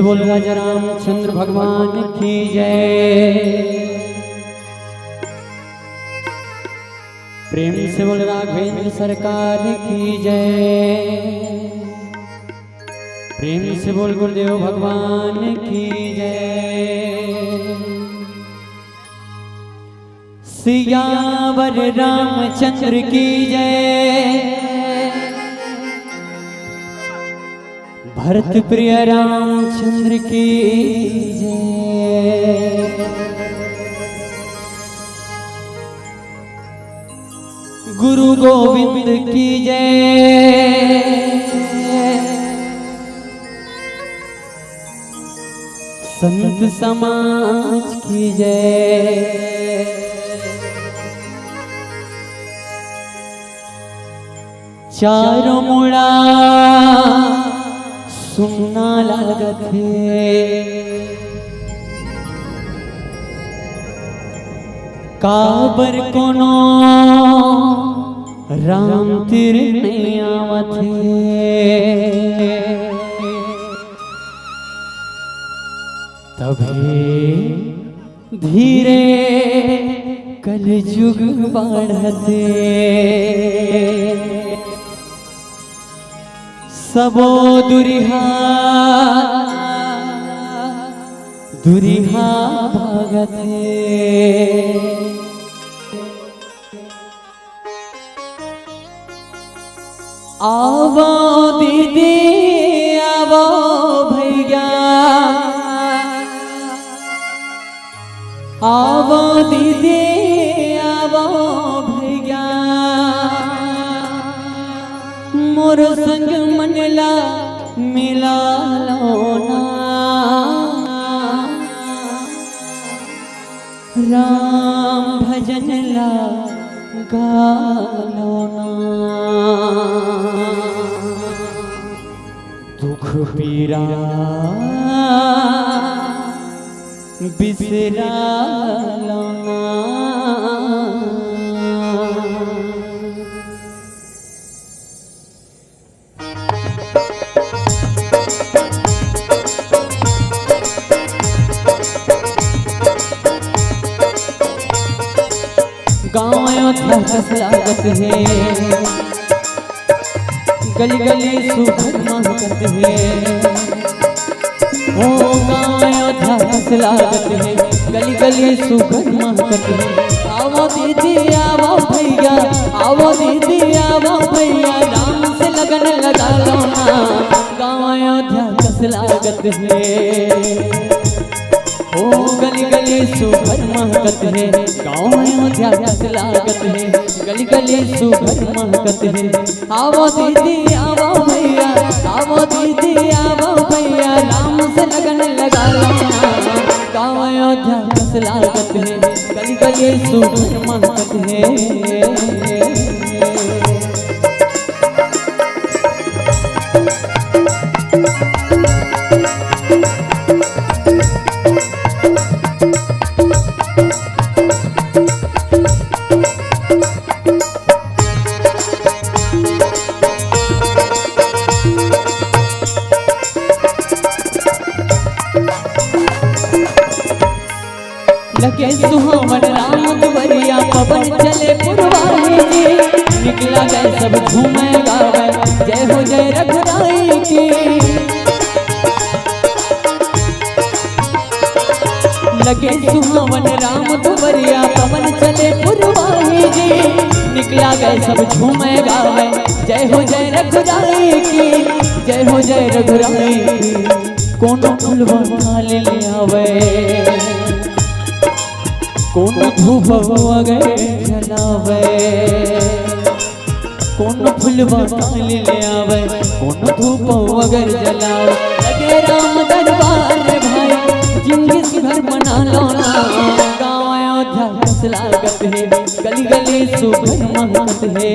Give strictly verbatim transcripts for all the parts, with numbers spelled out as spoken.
बोल राजा रामचंद्र भगवान की जय। प्रेम से बोल राघवेंद्र सरकार की जय। प्रेम से बोल गुरुदेव भगवान की जय। सियावर रामचंद्र की जय। भरत प्रिय रामचंद्र की जय। गुरु गोविंद की जय। संत समाज की जय। चारों मुड़ा सुन्ना लागत हे, काबर कोनो राम तीर नइ आवत हे। तभे धीरे कलजुग बाढ़त हे, सबो दुरिहा, दुरिहा भागत हे। आवो दीदी, आवो भैया, आवो दीदी, आवो भैया, मोर संग मन ला मिला लो ना। राम भजन ला गा लो ना। दुख पीरा बिसरा लो ना। गाँव अयोध्या कस लागत हे, गली गली सुघर महकत हे। ओ गाँव अयोध्या कस लागत हे, गली गली सुघर महकत हे। आवो दीदी, आवो भैया, आवो दीदी, आवो भैया, राम से लगन लगा लो ना। गाँव अयोध्या कस लागत हे, ओ गली गली सुघर महकत हे। गाँव अयोध्या कस लागत हे, गली गली सुघर महकत हे। आवो दीदी, आवो भैया, आवो दीदी, आवो भैया, राम से लगन लगा लो ना। गाँव अयोध्या कस लागत हे, गली गली सुघर महकत हे। लगे सुहावन राम दुवरिया, पवन चले पुरवाई जी। निकला गए सब झूमे गावे, जय हो जय रघुराई की। लगे सुहावन राम दुवरिया, पवन चले पुरवाई जी। निकला गए सब झूमे गावे, जय हो जय रघुराई की, जय हो जय रघुराई की। कोनो फुलवा थाली ले आवे, कोनो धूप अगर जलावे, कोनो फुलवा थाली ले आवे, कोनो धूप अगर जलावे। लगे राम दरबार रे भाई, जिंदगी सुघर बना लो ना। गाँव अयोध्या कस लागत हे, गली गली सुघर महकत हे।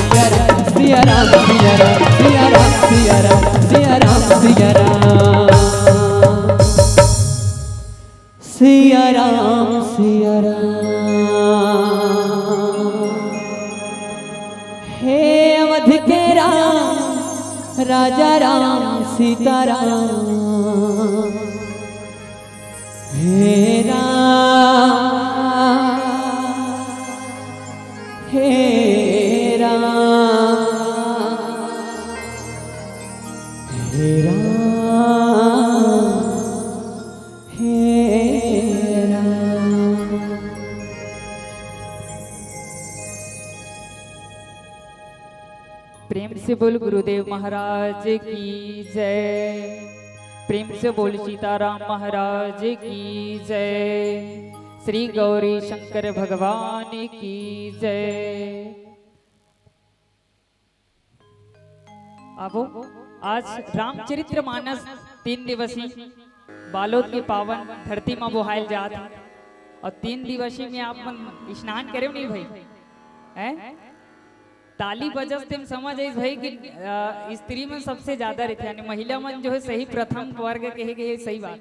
सिया राम, सिया राम, सिया राम, सिया राम, सिया राम, सिया राम, सिया राम। सिया राम, सिया राम। हे अवध के राम, राजा राम, सीता राम। हे राम, हे राम, हे राम, हे राम। प्रेम से बोल गुरुदेव महाराज की जय। प्रेम से बोल सीताराम महाराज की जय। श्री गौरी शंकर भगवान की जय। आबो, आज रामचरित्र मानस तीन दिवसीय बालोद के पावन धरती म बोहायल जात हे। अउ तीन दिवसीय में आप मन स्नान करेव नहीं भाई? हैं? ताली बजस तेम समझ आइस भाई कि, अ, स्त्री मन सबसे ज्यादा रहिथे, यानी महिला मन जो हे सही प्रथम वर्ग कहे गए, सही बात।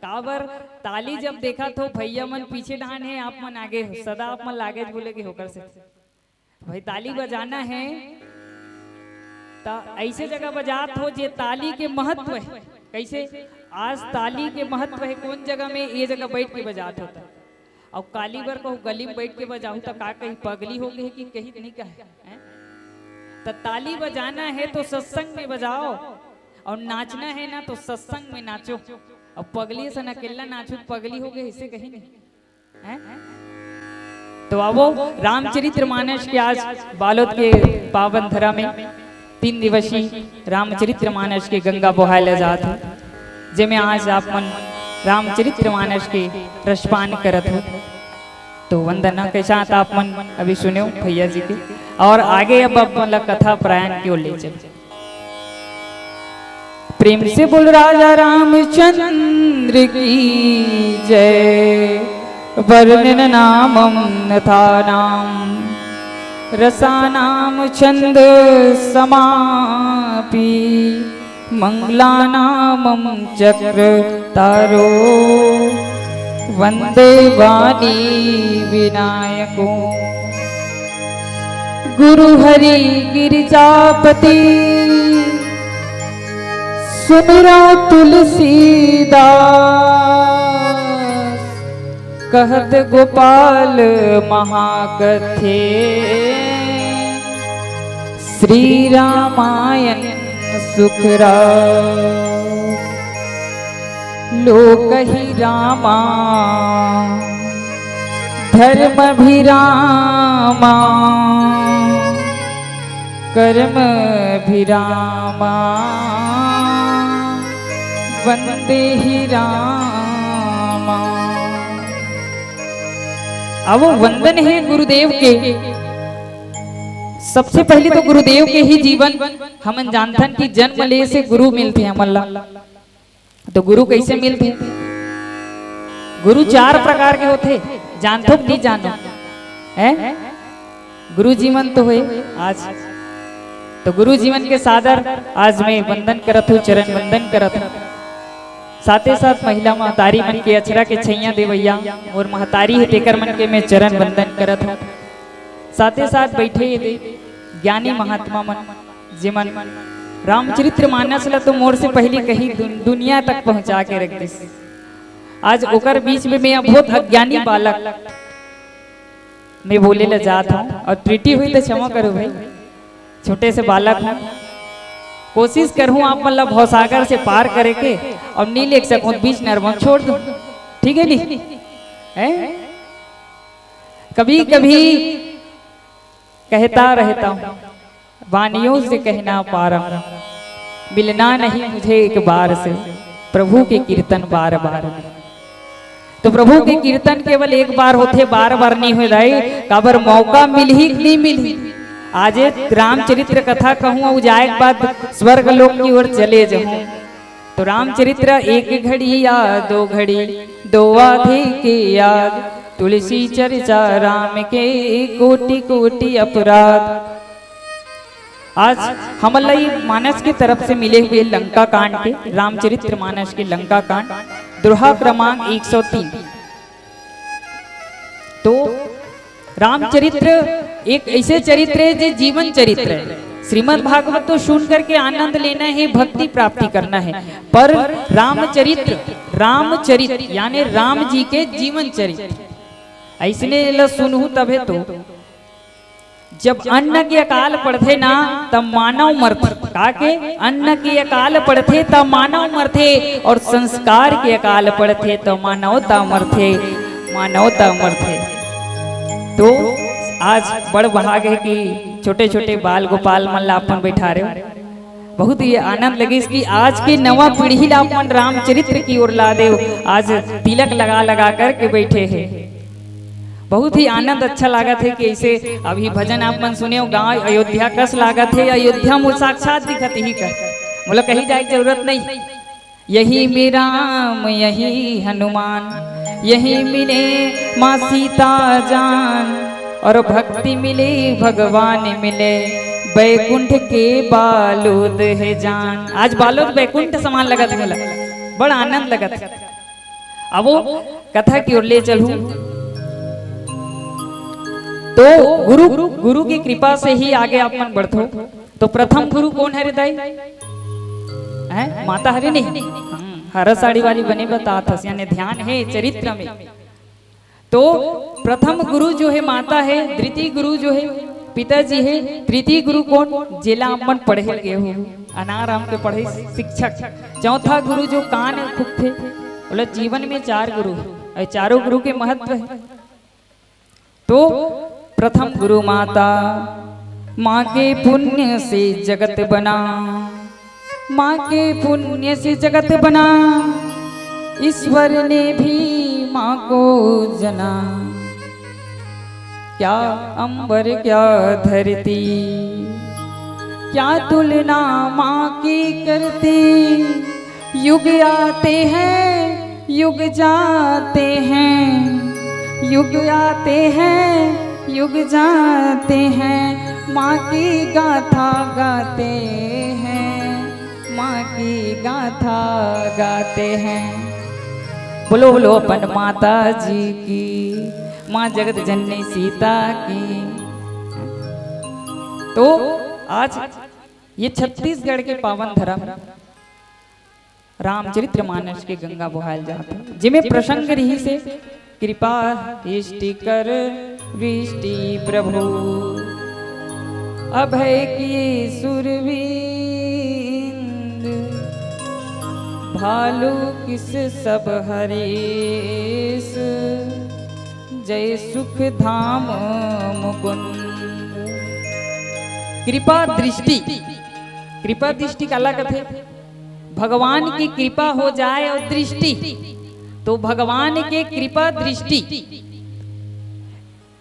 काबर ताली जब देखत हो भैया मन पीछे डाहन हे, आप मन आगे हो, सदा आप मन लागेच बोले के होकर से। भाई ताली बजाना हे त ऐसे जगह बजात हो जे ताली के महत्व हे। कैसे? आज ताली के महत्व हे, कौन जगह में, ये जगह बैठ के बजात हो त। अउ काली बर कहूँ गली में बैठ के बजाहूँ त का कही, पगली हो गई कि कही नहीं कहे, हैं? त ताली बजाना हे तो सत्संग में बजाओ, अउ नाचना हे ना तो सत्संग में नाचो। अब पगली से अकेला नाचो त पगली हो गई, इसे कही नहीं। हैं? तो आवो, रामचरित्र मानस के आज बालोद के पावन धरा में तीन दिवसीय रामचरित्र मानस के गंगा बोहाय ले जात हे, जेमे आज आप मन रामचरित्र मानस के रसपान करत हो। तो वंदना के साथ आप मन अभी सुनेव भैया जी के, अउ आगे अब आप मन ला कथा प्रायण की ओर ले चल। प्रेम से बोल राजा रामचंद्र की जय। वर्णन नामम नथानाम रसानाम छंद समापि। मंगलानामम चक्र तारो वंदे वाणी विनायको। गुरु हरि गिरिजापति सुमिरा तुलसीदास। कहत गोपाल महाकथे श्री रामायण सुखरा। लोक ही रामा धर्म भी रामा कर्म भी रामा वंदे ही रामा। अब वंदन हे गुरुदेव के। सबसे पहले तो गुरुदेव के ही जीवन हमन जानथन कि जन्म ले से गुरु मिलथे हमन ला। तो गुरु कैसे मिलथे? गुरु चार प्रकार के होथे, जानथो कि नहीं जानो? हैं? गुरु जी मन तो होय आज, तो गुरु जी मन के सादर आज मैं वंदन करत हूँ, चरण वंदन करत हूँ। साथे साथ महिला महतारी मन के अचरा के छैया देवैया अउ महतारी हे, तेकर मन के मैं चरण वंदन करत हूँ। साथे साथ बैठे ये दे ज्ञानी महात्मा मन, जेमन रामचरित्र मानस ला तो मोर से पहली कहीं दुन-, दुनिया तक पहुंचा के रख दिस। आज ओकर बीच में मैं बहुत अज्ञानी बालक मैं बोले ला जात हूँ अउ त्रुटि होही तो क्षमा करो भाई, छोटे से बालक हूँ, कोशिश करहूँ आप मन ला भवसागर से पार करे के, अउ नहीं ले सकूँ त बीच नरवा म छोड़ दूँ, ठीक है नी? हैं? कभी कभी कहता रहता हूँ, वाणियों से कहना पारम, मिलना नहीं मुझे एक बार से, प्रभु के कीर्तन बार बार। तो प्रभु के कीर्तन केवल एक बार होथे, बार बार नहीं होय दाई। काबर मौका मिलही कि नहीं मिलही? आज रामचरित्र कथा कहूँ अउ जाए के बाद स्वर्ग लोक की ओर चले जाहूँ। तो रामचरित्र एक घड़ी या दो घड़ी, दो आधी की याद, तुलसी चर्चा राम के कोटि कोटि अपराध। आज हमन ला ये मानस के तरफ से मिले हुए लंका कांड के, रामचरित्र मानस के लंका कांड, दोहा क्रमांक एक सौ तीन। तो रामचरित्र एक ऐसे चरित्र हे जे जीवन चरित्र हे। श्रीमद् भागवत तो सुन करके आनंद लेना हे, भक्ति प्राप्ति करना हे, पर रामचरित्र, रामचरित्र यानी राम जी के जीवन चरित्र, अइसने ला सुनहू तभे तो। जब अन्न के अकाल पड़थे ना, तब मानव मरथे। का के? अन्न के अकाल पड़थे, तब मानव मरथे, अउ संस्कार के अकाल पड़थे, तब मानवता मरथे, मानवता मरथे। तो आज बड़ भाग हे कि छोटे-छोटे बाल गोपाल मन ला अपन बैठारे हो। बहुत ही आनंद लगिस कि आज के नवा पीढ़ी ला अपन रामचरित्र की ओर ला देव। आज तिलक लगा लगा करके बैठे हे। बहुत ही आनंद अच्छा लागत हे कि ऐसे अभी भजन आप मन सुने हो, गांव अयोध्या कस लागत हे, अयोध्या में साक्षात दिखत ही कर, मोला कहीं जाए के जरूरत नहीं। यही में राम यही हनुमान, यही मिले माँ सीता जान, और भक्ति मिले भगवान मिले, बैकुंठ के बालोद हे जान। आज बालोद बैकुंठ समान लगत हे मोला, बड़ा आनंद लगत हे। अब वो कथा की ओर ले चलूं तो गुरु, गुरु की कृपा से ही आगे आप मन बढ़थो। तो प्रथम गुरु कोन हरे दाई? हैं? माता हरे नहीं? हम्म, हरा साड़ी वाली बने बतात हस, यानी ध्यान हे चरित्र में। तो प्रथम गुरु जो हे माता हे, द्वितीय गुरु जो हे पिताजी हे, तृतीय गुरु कोन? जेला आप मन पढ़े गे हो, अनार आम के पढ़े शिक्षक। चौथा गुरु जो कान फुकथे, बोला जीवन में चार गुरु हे, अउ चारों गुरु के महत्व हे। तो प्रथम गुरु माता, माँ के पुण्य से जगत बना, माँ के पुण्य से जगत बना, ईश्वर ने भी माँ को जना। क्या अंबर क्या धरती, क्या तुलना माँ की करती। युग आते हैं, युग जाते हैं, युग आते हैं, युग जाते हैं, माँ की गाथा गाते हैं, माँ की गाथा गाते हैं। बोलो, बोलो अपन माता जी की, माँ जगत जननी सीता की। तो आज ये छत्तीसगढ़ के पावन धर्म रामचरित्र मानस के गंगा बोहाल जात हे, जेमे प्रसंग रहिस हे कृपा इष्टि कर विष्टि प्रभु, अभय किए सुरविंद, भालू किस सब हरीस, जय सुख धाम मुकुंद। कृपा दृष्टि, कृपा दृष्टि काला कथे? भगवान की कृपा हो जाए और दृष्टि, तो भगवान के कृपा दृष्टि।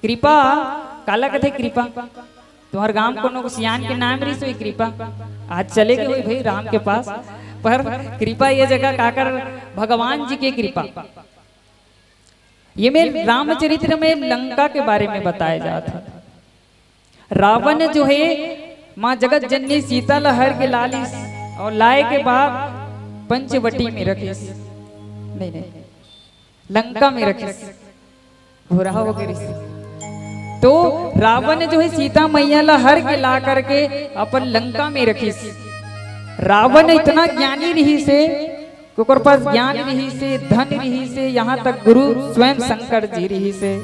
कृपा काला कथे? कृपा तुम्हर गांव कोनो सियान के नाम रहिस होही कृपा, आज चले गे होही भाई राम के पास, पर कृपा ये जगह काकर? भगवान जी के कृपा। ये में रामचरित्र में लंका के बारे में बताया जात हे। रावण जो हे, माँ जगत जननी सीता ला हर के ला लिस और लाए के बाद पंचवटी में रखिस, नहीं, नहीं, लंका में रखिस, भुरहा हो गे रिहिस। तो रावण जो हे सीता मैया ला हर के ला करके अपन लंका में रखिस। रावण इतना ज्ञानी रहिस हे, ओकर पास ज्ञान रहिस हे, धन रहिस हे, यहाँ तक गुरु स्वयं शंकर जी रहिस हे,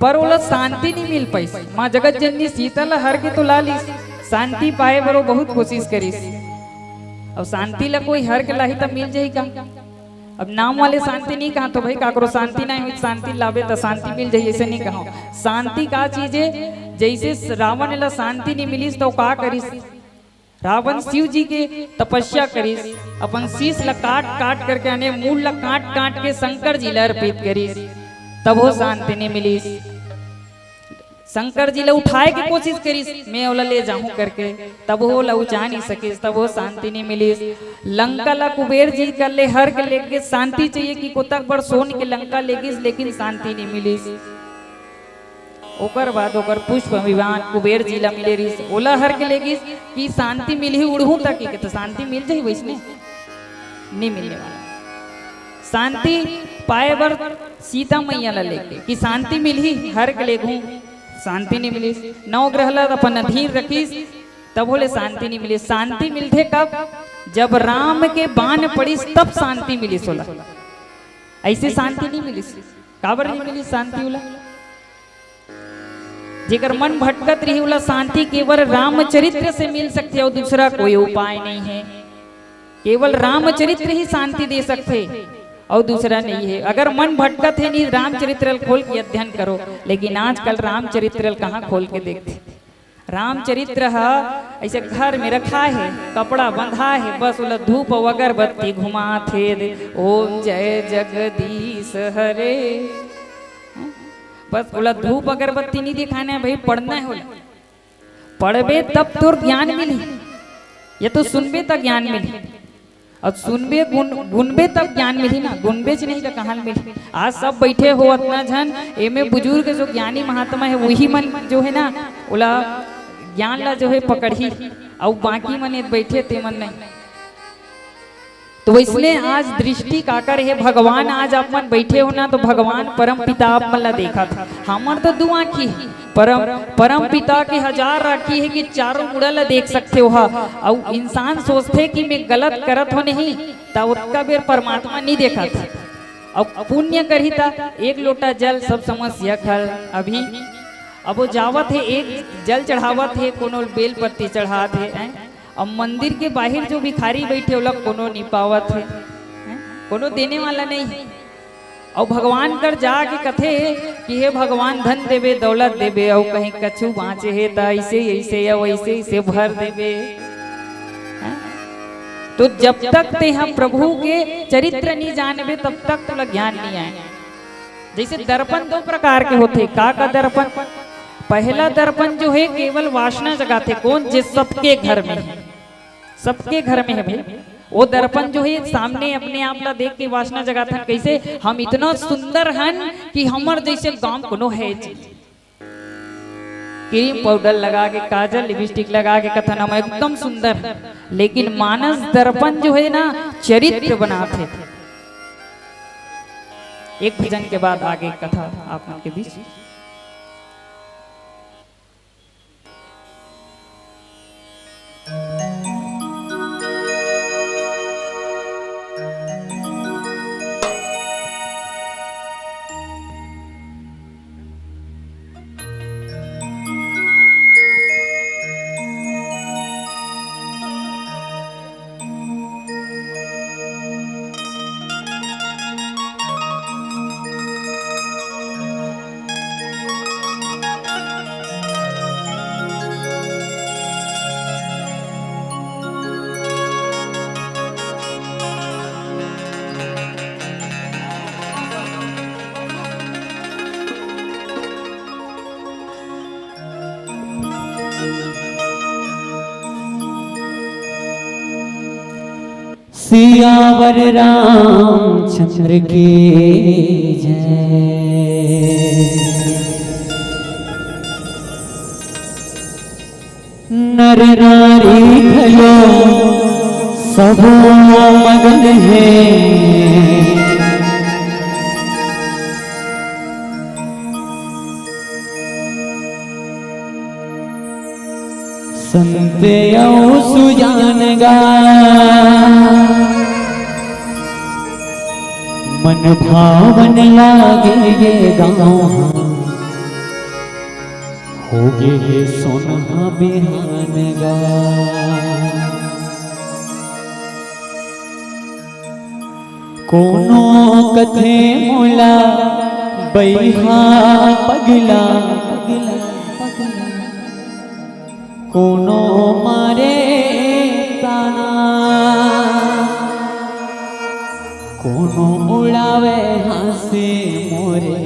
पर ओला शांति नहीं मिल पाइस। माँ जगत जननी सीता ला हर के तो ला लिस, शांति पाए बर वो बहुत कोशिश करिस। अब शांति ला कोई हर के लाही तब मिल जाही का? अब नाम वाले शांति नहीं कहा तो भाई काकरो शांति नहीं हुई, शांति लाबे तो शांति मिल जाही, ऐसे नहीं कहा। शांति का चीज हे? जैसे रावण ला शांति नहीं मिलिस तो का करिस? रावण शिव जी के तपस्या करिस, अपन शीश ला काट काट करके, यानी मूल ला काट काट के शंकर जी ला अर्पित करिस, तब वो शांति नहीं मिलिस। शंकर जी ला उठाए के कोशिश करिस, मैं ओला ले जाहूं करके, तब वो ला उचा नहीं सकिस, तब वो शांति नहीं मिलिस। लंका ला कुबेर जी कर ले हर के लेके शांति चाहिए कि कोतक बड़ सोन के लंका ले गिस, लेकिन शांति नहीं मिलिस। ओकर बाद ओकर पुष्प विमान कुबेर जी ला मिले रिहिस, ओला हर के ले गिस कि शांति मिलही उड़हूं तक के, तो शांति मिल जाही वैसने? नहीं मिलने वाला। शांति पाए बर सीता मैया ला लेके कि शांति मिलही, हर के लेगहूं, शांति नहीं मिलिस। नवग्रह ला अपन अधीन रखिस, तब ओला शांति नहीं मिलिस। शांति मिलथे कब? जब राम के बाण पड़िस तब शांति मिलिस ओला, ऐसे शांति नहीं मिलिस। काबर नहीं मिलिस शांति ओला? जेकर मन भटकत रही ओला शांति केवल रामचरित्र से मिल सकथे और दूसरा कोई उपाय नहीं है। केवल रामचरित्र ही शांति दे सकथे और दूसरा नहीं है। अगर मन भटकत है नहीं, रामचरित्र ल खोल के अध्ययन करो, लेकिन आजकल रामचरित्र ल कहाँ खोल के देखथे? रामचरित्र ह ऐसे घर में रखा है, कपड़ा बंधा है, बस ओला धूप अउ अगरबत्ती घुमाथे, ओम जय जगदीश हरे। बस ओला धूप अगरबत्ती नहीं दिखाना है भाई, पढ़ना है ओला। पढ़बे तब तोर ज्ञान मिलही, या तो सुनबे त ज्ञान मिलही। अउ सुनबे, गुन-, गुनबे तब ज्ञान मिलही ना, गुनबेच नहीं त कहाँ ले मिलही? आज सब बैठे हो अतना झन, एमे बुजुर्ग जो ज्ञानी महात्मा है, वही मन जो है ना, ओला ज्ञान ला जो है पकड़ही, अउ बाकी मन ये बैठे ते मन नहीं। तो वैसने आज दृष्टि काकर हे भगवान, आज आप मन बैठे हो ना, तो भगवान परम पिता आप मन ला देखत हे। हमर तो दू आँखी हे, परम, परम पिता के हजार आँखी हे कि चारों मुड़ा ला देख सकथे ओहा। अउ इंसान सोचथे कि मैं गलत करत हो नहीं, त ओतका बेर परमात्मा नहीं देखत। अउ पुण्य करही त एक लोटा जल सब समस्या खल अभी। अब वो जावत हे, एक जल चढ़ावत हे, कोनो बेल पत्ती चढ़ात हे, हैं? अब मंदिर के बाहिर जो भिखारी बैठे, ओला कोनो नहीं पावत हे, हैं? कोनो देने वाला नहीं हे। अउ भगवान कर जाके कथे कि हे भगवान, धन देबे, दौलत देबे, अउ कहीं कछु बाँचे हे त ऐसे, ऐसे या वैसे, ऐसे भर देबे, हैं? तो जब तक तेहा प्रभु के चरित्र नहीं जानबे, तब तक तोला ज्ञान नहीं आए। जैसे दर्पण दो प्रकार के होथे। का का दर्पण? पहला दर्पण जो है केवल वासना जगाथे। कौन? जे सबके घर में है, सबके घर में है भाई। वो दर्पण जो है सामने अपने आप ला देख के वासना जगाथन। कैसे? हम इतना सुंदर हन कि हमर जैसे गांव कोनो है जी। क्रीम पाउडर लगा के, काजल लिपस्टिक लगा के कथन हम एकदम सुंदर, लेकिन मानस दर्पण जो है ना, चरित्र बनाथे। एक भजन के बाद आगे कथा आप मन के बीच। सियावर रामचंद्र की जय। नर नारी घलो सबो मगन हे। संत अउ सुजान गा मन भावन लागे ये गाँव हा। होगे हे सोनहा बिहान गा। कोनो कथे मोला बइहा पगला, कोनो मारे ताना, कोनो उड़ावे हाँसी मोरे,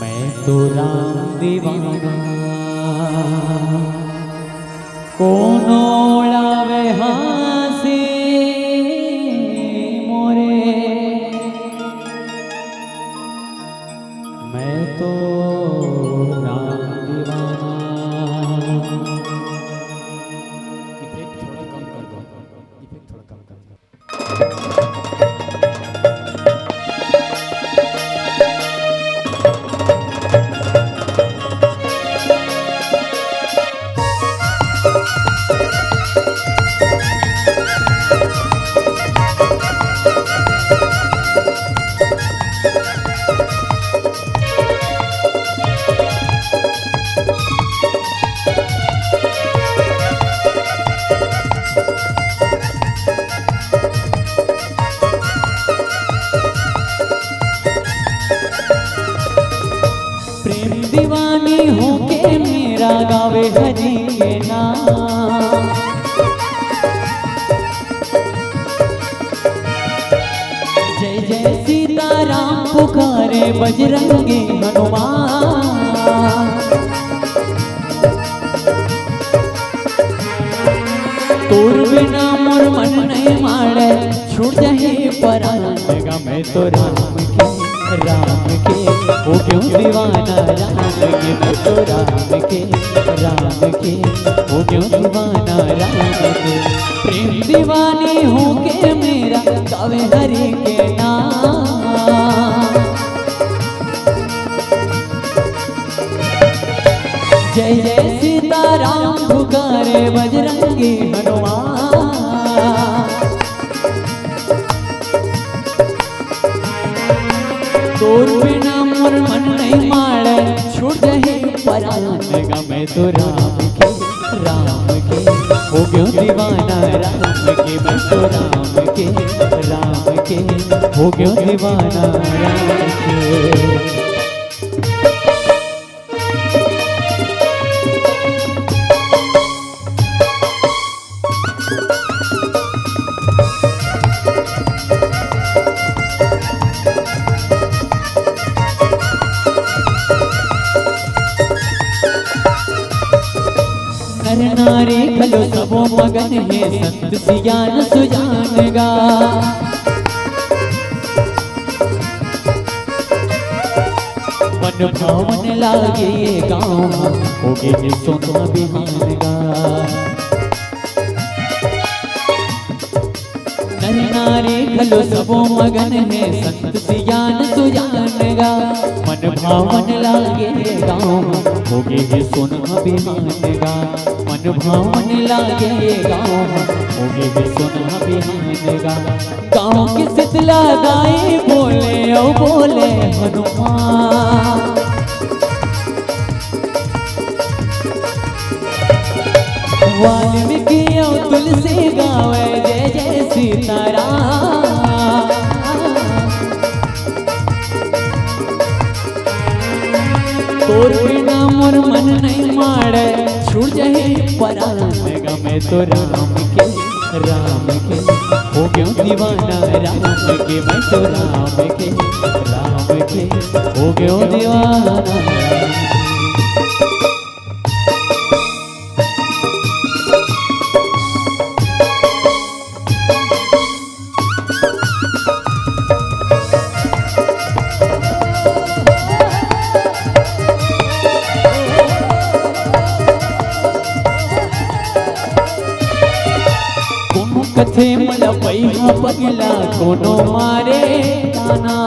मैं तो राम दीवाना। कोनो उड़ावे हाँसी मोरे, मैं तो राम दीवाना। इफेक्ट थोड़ा कम कर दो, इफेक्ट थोड़ा कम कर दो। नाम पुकारे बजरंगी हनुमान। तोर बिना मोर मन नहीं माड़े, छूट जाही परान। गा मैं तो राम के, राम के, हो गयो दीवाना राम के, मैं तो राम के, राम के, हो गयो दीवाना राम के। प्रेम दीवानी होके मेरा गावे हरि के नाम। जय जय सीताराम पुकारे बजरंगी हनुमान। तोर बिना मोर मन नहीं माड़े, छूट जाही परान। गा मैं तो राम के, राम के, हो गयो दीवाना राम के, मैं तो राम के, राम के, हो गयो दीवाना राम के। नर नारी घलो सबो मगन हे, संत सियान सुजान गा। मन भावन लागे गाँव, होगे हे सोना बिहान गा। नर नारी घलो सबो मगन हे, संत सियान सुजान गा। मन भावन लागे गाँव, होगे हे सोना बिहान गा। मन भावन लागे गाँव, होगे हे सोना बिहान गा। गाँव के शीतला दाई बोले, ओ बोले हनुमान। वाल्मीकि अउ तुलसी गावे जय जय सीताराम। तोर बिना मोर मन नहीं माड़े, छूट जाही परान। गा मैं तो राम के, राम के, हो गयो दीवाना राम के, मैं तो राम के, राम के, हो गयो दीवाना। कोनो कथे मोला पइहा पगला, कोनो मारे ताना।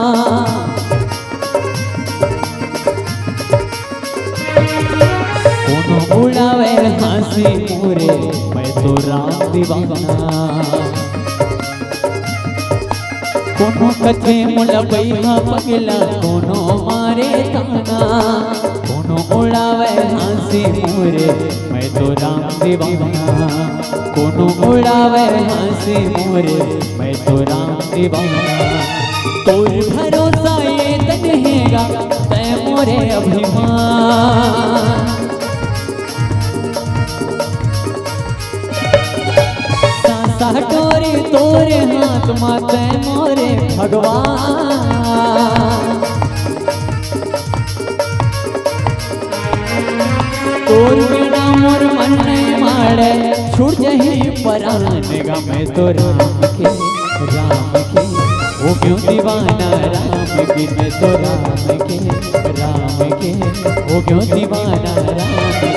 कोनो उड़ावे हाँसी मोरे, मैं तो राम दीवाना। कोनो कथे मोला पइहा पगला, कोनो मारे ताना। कोनो उड़ावे हाँसी मोरे, मैं तो राम दीवाना। कोनो उड़ावे हाँसी मोरे, मैं तो राम दीवाना। तोर भरोसा ये तन हेगा, तै मोरे अभिमान। सांसा टोरी तोरे हाथ मा, तै मोरे भगवान। तोर बिना मोर मन नहीं माड़े, छूट जाही परान। गा मैं तो राम के, राम के, हो गयो दीवाना राम के, मैं तो राम के, राम के, हो गयो दीवाना राम के।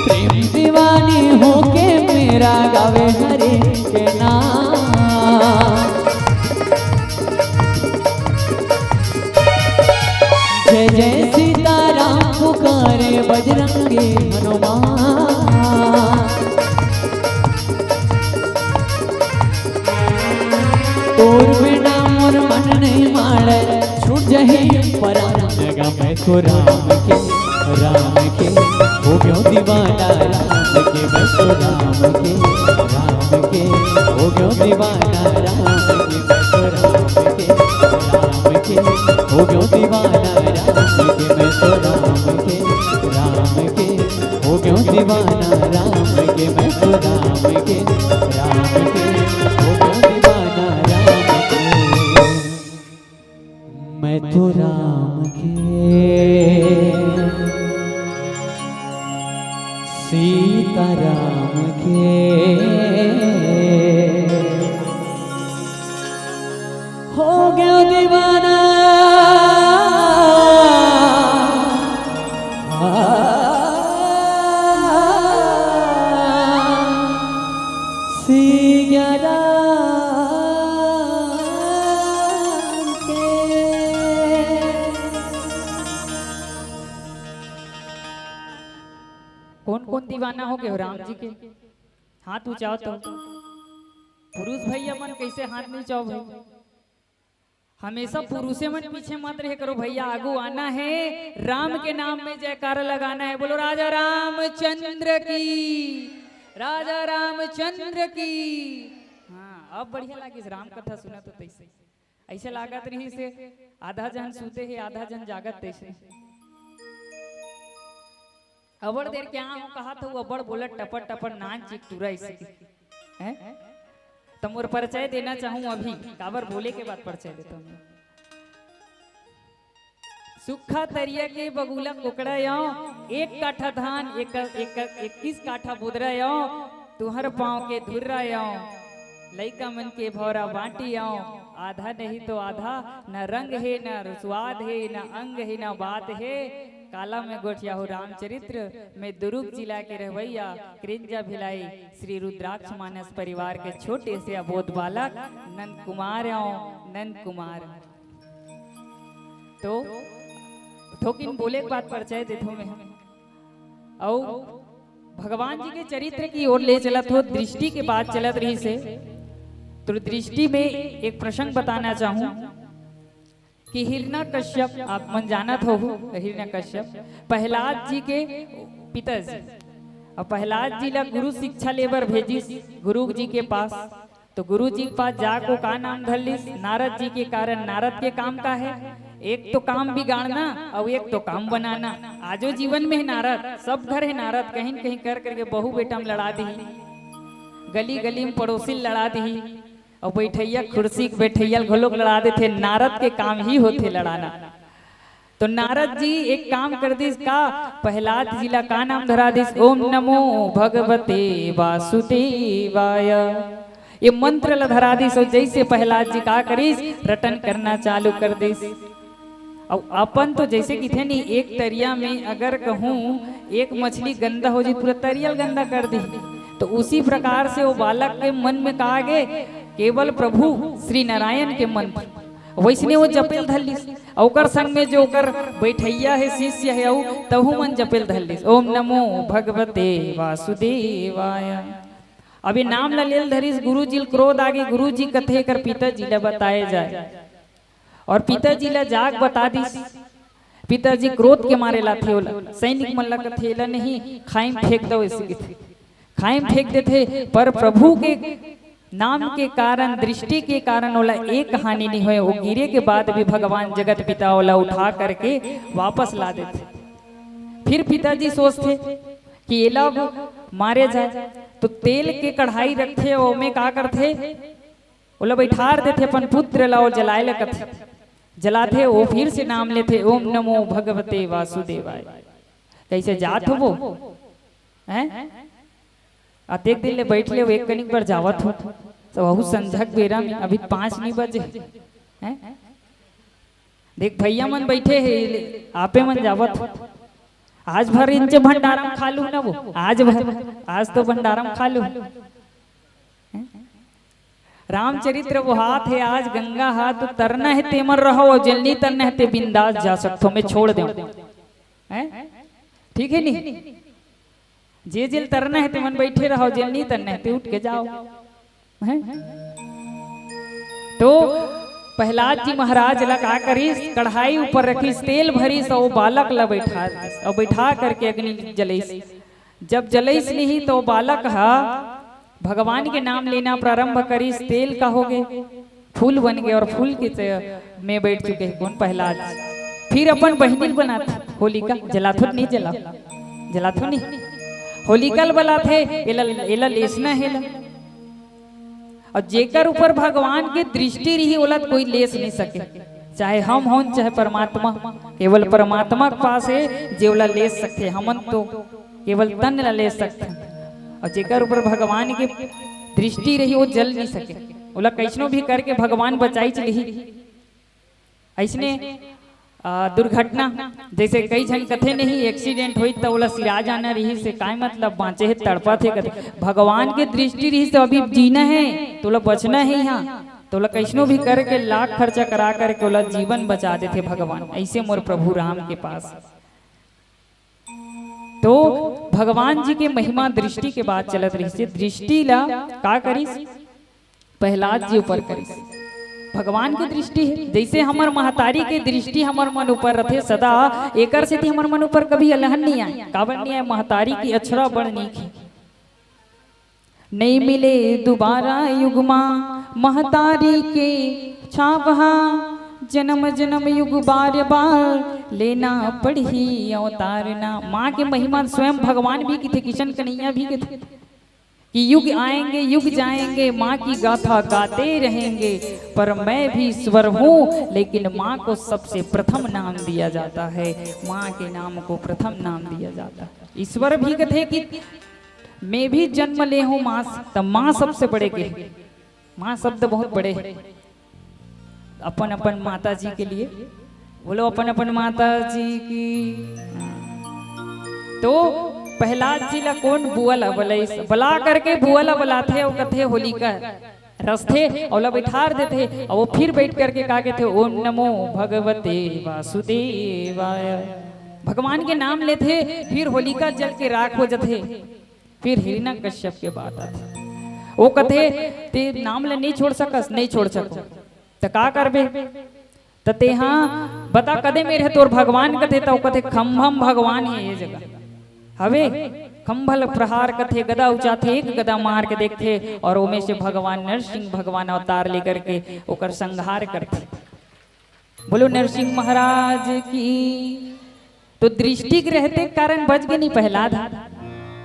प्रेम दीवानी होके मेरा गावे हरि के नाम। जय जय सीताराम पुकारे बजरंगी हनुमान। तोर बिना मोर मन नहीं माड़े, छूट जाही परान। गा मैं तो राम के, राम के, हो गयो दीवाना राम के, मैं तो राम के, राम के, हो गयो दीवाना राम के, मैं तो राम के, राम के, हो गयो दीवाना राम के, मैं तो राम के, राम के, हो गयो दीवाना राम के, मैं तो राम के, राम के, हो गयो दीवाना राम के। हो गयो दीवाना। सीख गया राम के। कौन कौन दीवाना हो गए हो राम जी के? हाथ ऊंचाओ तो। पुरुष भैया मन कैसे हाथ नहीं उंचाओ भाई? हमेशा पुरुषे मन पीछे मत रहे करो भैया, आगू आना है, राम के नाम में जयकारा लगाना है। बोलो राजा रामचंद्र की, राजा रामचंद्र की। हाँ, अब बढ़िया लागिस राम कथा सुना तो तैसे। ऐसे लागत रही से आधा जन सूते है, आधा जन जागत तैसे। अबड़ देर क्या हो कहा था वो अबड़ बोलत टपर टपर नान चिक टूरा इसे। हैं? तो मोर परिचय देना चाहूँ अभी, काबर बोले के बाद परिचय देता हूँ। सुखा तरिया के बगुला कोकड़ा यो, एक काठा धान, एक, एक, इक्कीस काठा बुदरा यो, तुहर पाँव के धुर्रा यो, लइका मन के भौरा बांटी यो, आधा नहीं तो आधा, न रंग है, न स्वाद है, न अंग है, न बात है, काला में गोठिया हो रामचरित्र में दुरुग जिला के रहवैया क्रेंजा भिलाई श्री रुद्राक्ष मानस परिवार के छोटे से अबोध बालक नंद कुमार यो, नंद कुमार। तो थोकिन बोले के बात परिचय देथो मैं। अउ भगवान जी के चरित्र की ओर ले चलत हो, दृष्टि के बात चलत रही से, तो दृष्टि में एक प्रसंग बताना चाहूँ कि हिरण्यकश्यप, आप मन जानत हो हिरण्यकश्यप प्रहलाद जी के पिताजी, और प्रहलाद जी ला गुरु शिक्षा लेबर भेजिस गुरु जी के पास। तो गुरु जी के पास जाको का नाम धर लिस? नारद जी के कारण। नारद के काम का है? एक तो काम बिगाड़ना और एक तो काम बनाना। आजो जीवन में है नारद, सब घर है नारद, कहीं न कहीं कर करके बहू बेटा में लड़ा दी, गली गली में पड़ोसी लड़ा दी, और बैठैया कुर्सी के बैठैया घलोक लड़ा देथे। नारद के काम ही होथे लड़ाना। तो नारद जी एक काम कर दिस का, प्रहलाद जी ला का नाम धरा दिस? ओम नमो भगवते वासुदेवाय। ये मंत्र ला धरा दिस, और जैसे प्रहलाद जी का करिस, रटन करना चालू कर दिस। अब अपन तो जैसे किथे नहीं, एक तरिया में अगर कहूँ एक मछली गंदा हो जी, पूरा तरिया ल गंदा कर दी, तो उसी प्रकार से वो बालक के मन में का आगे, केवल प्रभु श्री नारायण के मंत्र। वैसने वो जपेल धर लिस, अउ ओकर संग में जो ओकर बैठैया है, शिष्य है, अउ तहू मन जपेल धर लिस, ओम नमो भगवते वासुदेवाय। अभी नाम ल लेल धरिस, गुरु जी ल क्रोध आगे, गुरु जी कथे एकर पिताजी ल बताए जाए, और पिताजी ल जाग बता दिस। पिताजी क्रोध के मारे लाथे ओला, सैनिक मन ल कथे, "एला नहीं, खाई में फेंक दो," ऐसे कथे। खाई में फेंक देथे, पर प्रभु के नाम के कारण, दृष्टि के कारण ओला एक हानि नहीं होए। वो गिरे के बाद भी भगवान जगत पिता ओला उठा करके वापस ला देथे। फिर पिताजी सोचथे कि एला अब मारे जाए, तो तेल के कढ़ाई रखथे, ओमे का करथे, ओला बैठार देथे अपन पुत्र ला, वो जलाए ला कथे, जलाथे, वो फिर से नाम लेथे, ओम नमो भगवते वासुदेवाय। कैसे जात हो वो? हैं? अतेक दिन ले बैठ ले, एक कनिक बर जावत हो, तो वहू संझक बेरा में, अभी पाँच नहीं बजे हैं। देख भैया मन बैठे हे, आपे मन जावत हो। आज भर इंचे भंडारम खा लू ना वो, आज भर, आज तो भंडारम खा लू। हैं? रामचरित्र वो हाथ है, आज गंगा हाथ, तरना है ते मन रहो, और जेल नहीं तरना है ते बिंदास जा सकथो, मैं छोड़ देव। हैं? ठीक है नहीं? जे जेल तरना है ते मन बैठे रहो, जेल नहीं तरना है ते उठ के जाओ। हैं? तो प्रहलाद जी महाराज ला का करिस, कढ़ाई ऊपर रखिस, तेल भरिस, और बालक ला बैठा दिस, और बैठा करके अग्नि जलइस। जब जलइस नहीं तो बालक हा भगवान के नाम लेना प्रारंभ करिस, तेल का हो गए, फूल बन गए, और फूल के च-, में बैठ चुके हैं कौन? प्रहलाद। फिर अपन बहिनी बनाथे होलिका, जलाथो नहीं जला, जलाथो नहीं, होलिका ल बलाथे, एला, एला लेसना है ला। और जेकर ऊपर भगवान के दृष्टि रही, ओला कोई लेस नहीं सके, चाहे हम होन, चाहे परमात्मा। केवल परमात्मा के पास है जे ओला लेस सकथे, हमन तो केवल तन ला लेस सकथन। और जेकर ऊपर भगवान के दृष्टि रही, वो जल नहीं सके। ओला कइसनो भी करके भगवान बचाईच लिही। अइसने, आ, दुर्घटना, जइसे कई झन कथे नहीं, एक्सीडेंट होई त ओला सिरा जाना रिहिस हे, काय मतलब, बांचे हे, तड़पत हे, कथे। भगवान के दृष्टि रिहिस हे, अभी जीना हे, त ओला बचना हे इहाँ, त ओला कइसनो भी करके, लाख खर्चा करा करके ओला जीवन बचा देथे भगवान। अइसे मोर प्रभु राम के पास तो भगवान जी के महिमा दृष्टि के बात चलत रहिस हे। दृष्टि ला का करिस? प्रहलाद जी ऊपर करिस। भगवान के दृष्टि हे, जइसे हमर महतारी के दृष्टि हमर मन ऊपर रथे सदा, एकर सेती हमर मन ऊपर कभी अलहन नइ आय। काबर नइ आय? महतारी के अछरा बड़ नीक हे। नइ मिले दुबारा युग मा महतारी के छावहा, जनम जनम युग बार बार लेना पड़ही अवतार ना। माँ के महिमा स्वयं भगवान भी किथे, किशन कन्हैया भी किथे कि युग आएंगे, युग जाएंगे, माँ की गाथा गाते रहेंगे, पर मैं भी ईश्वर हूँ, लेकिन माँ को सबसे प्रथम नाम दिया जाता है, माँ के नाम को प्रथम नाम दिया जाता है। ईश्वर भी कथे कि मैं भी जन्म ले हूँ माँ से, त माँ सबसे बड़े के, माँ शब्द बहुत बड़े हे। अपन अपन माता जी के लिए बोलो, अपन अपन माता जी की। तो प्रहलाद जी ला कोन बुआ ला बलाइस? बला करके बुआ ला बलाथे, अउ कथे होलिका रसथे, अउ ला बैठार देथे, अउ वो फिर बैठ करके का कहथे, ओम नमो भगवते वासुदेवाय। भगवान के नाम लेथे, फिर होलिका जल के राख हो जथे। फिर हिरण्यकश्यप के बात आथे, वो कथे, ते नाम ला नहीं छोड़ सकस, नहीं छोड़ सको, त का करबे? त तेहा बता, कदे मेर हे तोर भगवान, कथे, त वो कथे, खंभम भगवान हे ये जगह हवे। खंभल प्रहार कथे, गदा उचाथे, एक गदा मार के देखथे, अउ ओमे से भगवान नरसिंह भगवान अवतार लेकर के ओकर संहार करथे। बोलो नरसिंह महाराज की। तो दृष्टि के रहते कारण बच गे नहीं प्रहलाद।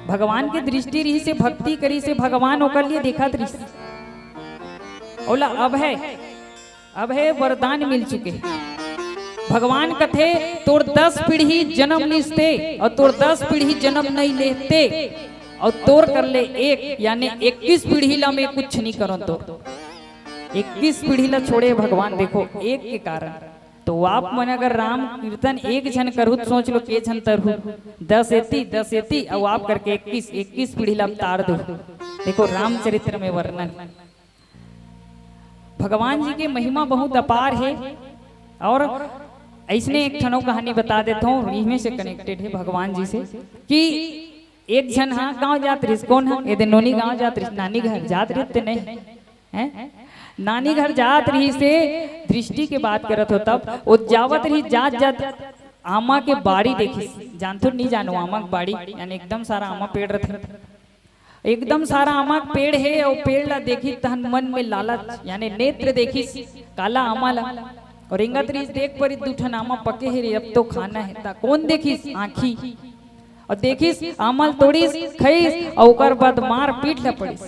भगवान के दृष्टि रहिस हे, भक्ति करिस हे, भगवान ओकर लिए देखत रहिस हे। ओला अभय, अभय वरदान मिल चुके हे। भगवान कथे, तोर दस पीढ़ी जन्म लिस ते अउ तोर दस पीढ़ी जन्म नहीं लेते, अउ तोर कर ले एक, यानी इक्कीस पीढ़ी ला मैं कुछ नहीं करों। तो इक्कीस पीढ़ी ला छोड़े भगवान, देखो, एक के कारण। तो आप मन अगर राम कीर्तन एक झन करहू, त सोच लो के झन तरहू, दस एती, दस एती, अउ आप करके इक्कीस, इक्कीस पीढ़ी ला अवतार दो। देखो रामचरित्र में वर्णन, भगवान जी के महिमा बहुत अपार हे। अउ अइसने एक ठनो कहानी बता देथों, इहमे से कनेक्टेड हे भगवान जी से, कि एक झन हा गांव जात रहिस, कोन हा? एदे नोनी गांव जात रहिस, नानी घर जात रहिस ते नहीं, हैं? नानी घर जात रहिस हे, दृष्टि के बात करत हों तब, वो जावत रहिस, जात जात आमा के बाड़ी देखिस, जानथो नहीं जानो, आमा के बाड़ी, यानी एकदम सारा आमा पेड़ रथे, एकदम सारा आमा के पेड़ हे, अउ पेड़ ला देखिस तहन मन में लालच, यानी नेत्र देखिस काला आमा ला, अउ रेंगत रहिस, देख परिस दू ठन आमा पके हे रे, अब तो खाना हे। त कोन देखिस? आँखी। अउ देखिस, आमा ल तोड़िस, खइस, अउ ओकर बाद मार पीठ ला पड़िस।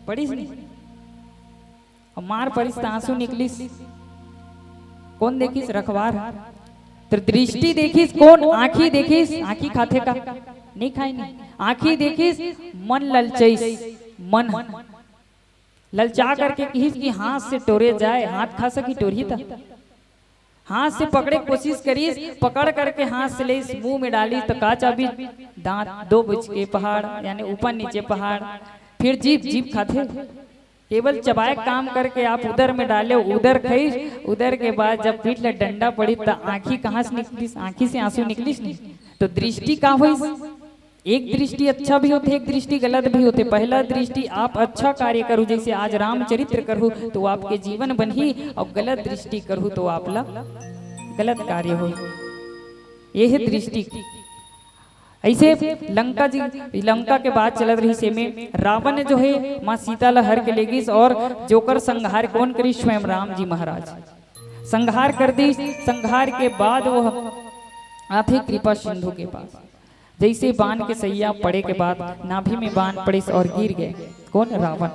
पड़िस नहीं? अउ मार परिस त आंसू निकलिस। कोन देखिस? रखवार। त दृष्टि देखिस कोन? आँखी देखिस। आँखी खाथे का? नहीं खाय नहीं। आँखी देखिस, मन ललचाइस, मन ललचा करके किहिस कि हाथ से टोरे जाए, हाथ खा सकी टोरही त? हाथ से पकड़े के कोशिश करिस, पकड़ करके हाथ से लेस, मुंह में डालिस त का चाबिस? दांत, दो भुज के पहाड़, यानी ऊपर नीचे पहाड़। फिर जीभ, जीभ खाथे, केवल चबाए के काम करके आप उदर में डाले, उदर खइस, उदर के बाद जब पीठ ले डंडा पड़िस त आँखी कहाँ से निकलिस? आँखी से आंसू निकलिस नहीं। तो दृष्टि का होइस? एक दृष्टि अच्छा भी होथे, एक दृष्टि गलत भी होथे। पहला दृष्टि आप अच्छा कार्य करहू, जैसे आज रामचरित्र करहू तो आपके जीवन बनही, अउ गलत दृष्टि करहू तो आप ला गलत कार्य होही। ये हे दृष्टि। अइसे लंका जी, लंका के बात चलत रहिस, एमे रावण जो हे माँ सीता ला हर के लेगिस अउ जोकर संहार कोन करिस? स्वयं राम जी महाराज संहार कर दिस। संहार के बाद वो आथे कृपा सिंधु के पास। जइसे बाण के सइया पड़े के बाद नाभि में बाण पड़िस अउ गिर गे। कोन? रावण।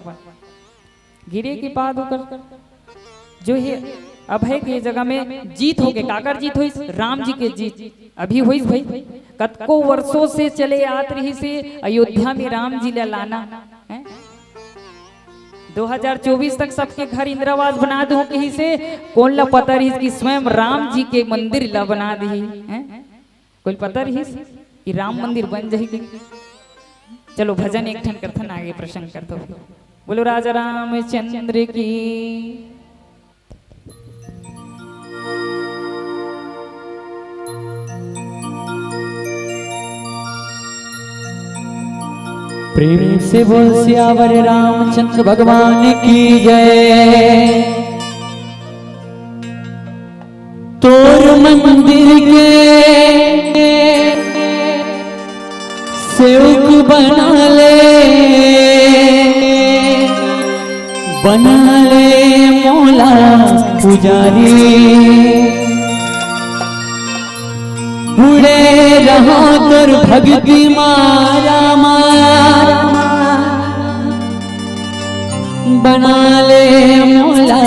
गिरे के बाद ओकर जो हे अभय के जगह में जीत होगे। काकर जीत होइस? राम जी के जीत। अभी होइस भाई, कतको वर्षों से चले आत रहिस हे अयोध्या में राम जी ला लाना, हैं? दो हज़ार चौबीस तक सबके घर इंदिरा आवास बना दूं कहिसे, कोन ला पता रहिस कि स्वयं राम जी के मंदिर ला बना दिही, हैं? कोई पता रहिस कि राम मंदिर बन जाही कि? चलो भजन एक ठन करथन, आगे प्रसंग करथन। बोलो राजा रामचंद्र की। प्रेम से बोल सियावर रामचंद्र भगवान की जय। तोर मंदिर के सेवक बना ले, बना ले मोला पुजारी। बूड़े रहो तोर भक्ति मा रामा, बना ले मोला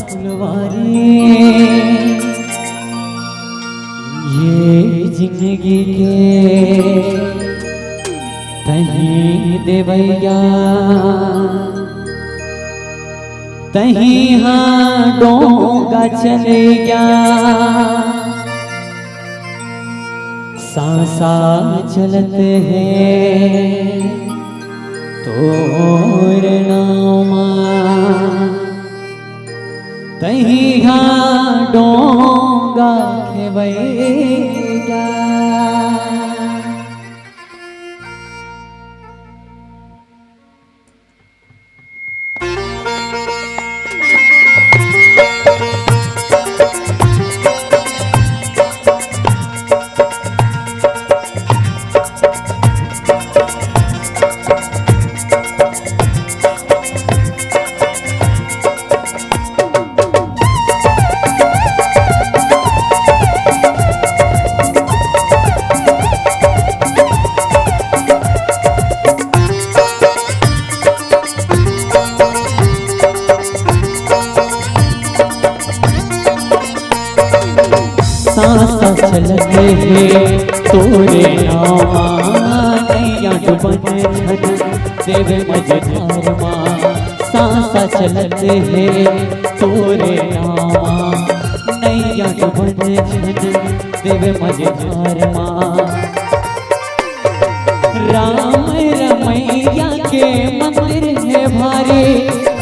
फुलवारी। ये जिंदगी के तही देवैया, तही हा डोंगा चलैया। सांसा चलत हे तोर नामा, तही हा डोंगा खेवैया। सांसा चलत हे तोरे नामा, नैया डुबन झन देवे मझधार मा। सांसा चलत हे तोरे नामा, नैया डुबन झन देवे मझधार मा। राम रमैया के मंदिर हे भारी,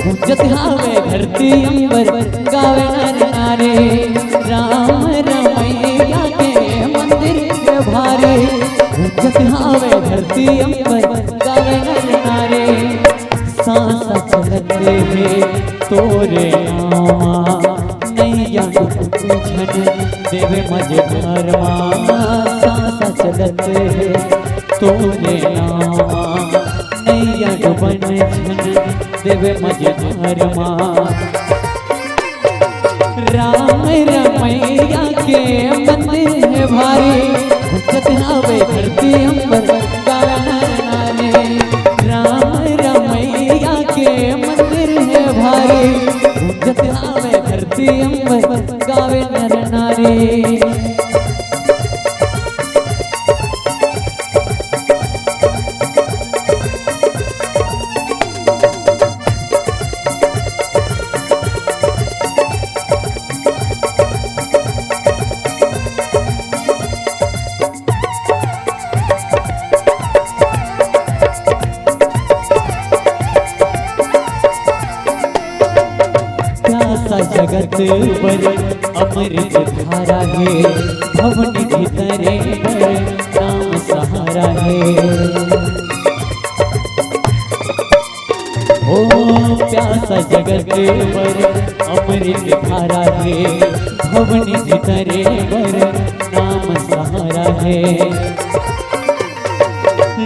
गूंजत हावे धरती अंबर, गावे नर नारी। राम रमैया के मंदिर हे भारी, गूंजत हावे धरती अंबर, गावे नर नारी। सांसा चलत हे तोरे नामा, नैया डुबन झन देवे मझधार मा। सांसा चलत हे तोरे नामा, नैया डुबन झन देवे मझधार मा। राम रमैया के मंदिर हे भारी, गूंजत हावे धरती अंबर, गावे नर नारी। राम रमैया के मंदिर हे भारी, गूंजत हावे धरती अंबर, गावे नर नारी। प्यासा जगत बर अमृत धारा हे, भवनिधि तरे बर नाम सहारा हे। ओ प्यासा जगत बर अमृत धारा हे, भवनिधि तरे बर नाम सहारा हे।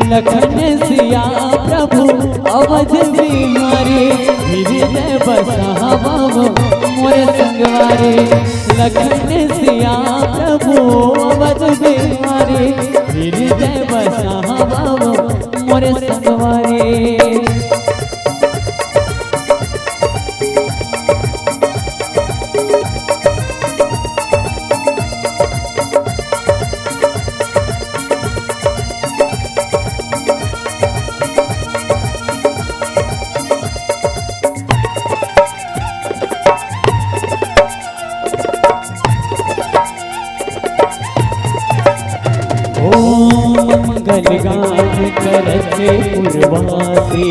लखन सिया प्रभु अवध बिहारी, हृदय बसहा बाबू मोर संगवारी। लखन सिया प्रभु अवध बिहारी, हृदय बसहा बाबू मोर संगवारी। करत हे पुरवा से,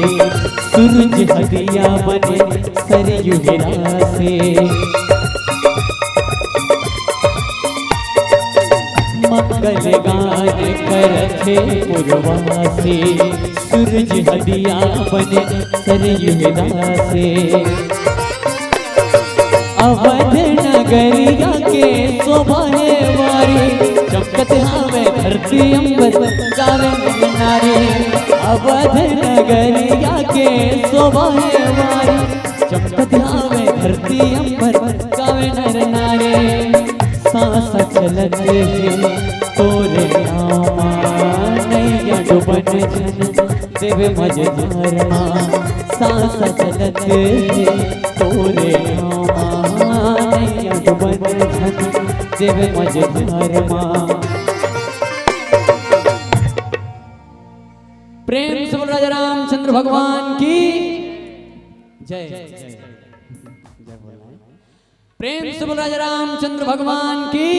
सूरज हदिया बने सरयू हेरा से। मंगल गान करत हे पुरवा से, सूरज हदिया बने सरयू हेरा से। अवध नगरिया के शोभा हे भारी, चमकत हावे धरती अंबर, गावे नर नारी। अवध नगरिया के शोभा हे भारी, चमकत हावे धरती अंबर, गावे नर नारी। सांस चलत हे तोरे नामा, नैया डुबन झन देवे मझधार मा। सांस चलत हे तोरे नामा, नैया डुबन झन देवे मझधार मा। प्रेम से बोल राजा रामचंद्र भगवान की जय। जय। जय बोल। प्रेम से बोल राजा रामचंद्र भगवान की,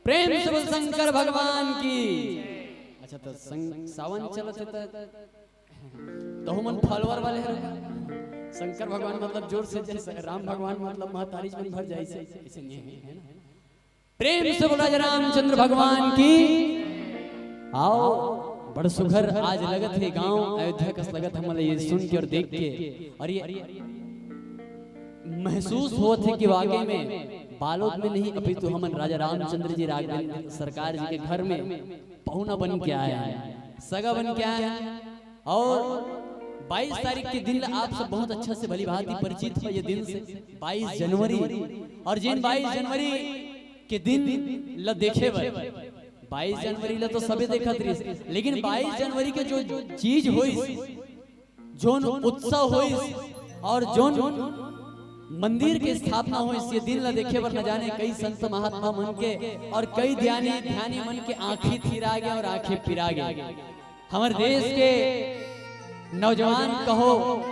प्रेम से बोल शंकर भगवान की। अच्छा, तो संग, सावन चलत हे त तहु मन follower वाले हर। शंकर भगवान मतलब जोर से, जैसे राम भगवान मतलब महतारी मन भर जाए से, ऐसे नहीं है, है ना? प्रेम से बोल राजा रामचंद्र भगवान की। आओ, बड़ सुघर आज लगत हे गांव अयोध्या कस लगत हे हमला ये सुन के और देख के, और ये महसूस होत हे कि वाकई में बालोद में नहीं, अपितु हमन राजा रामचंद्र जी राघवेंद्र सरकार जी के घर में पहुना बन के आए हैं, सगा बन के आए हैं। और बाईस तारीख के दिन ला आप सब बहुत अच्छा से भली भांति परिचित हो ये दिन से, बाईस जनवरी। और जेन बाईस जनवरी के दिन ला देखे बर, बाईस जनवरी ला तो सबे देखत रहिस, लेकिन बाईस जनवरी के जो चीज होइस, जोन उत्सव होइस और जोन मंदिर के स्थापना होइस, ये दिन ला देखे बर न जाने कई संत महात्मा मन के और कई ज्ञानी ध्यानी मन के आंखी थिरा गे और आंखी पिरा गे। हमर देश के नौजवान कहो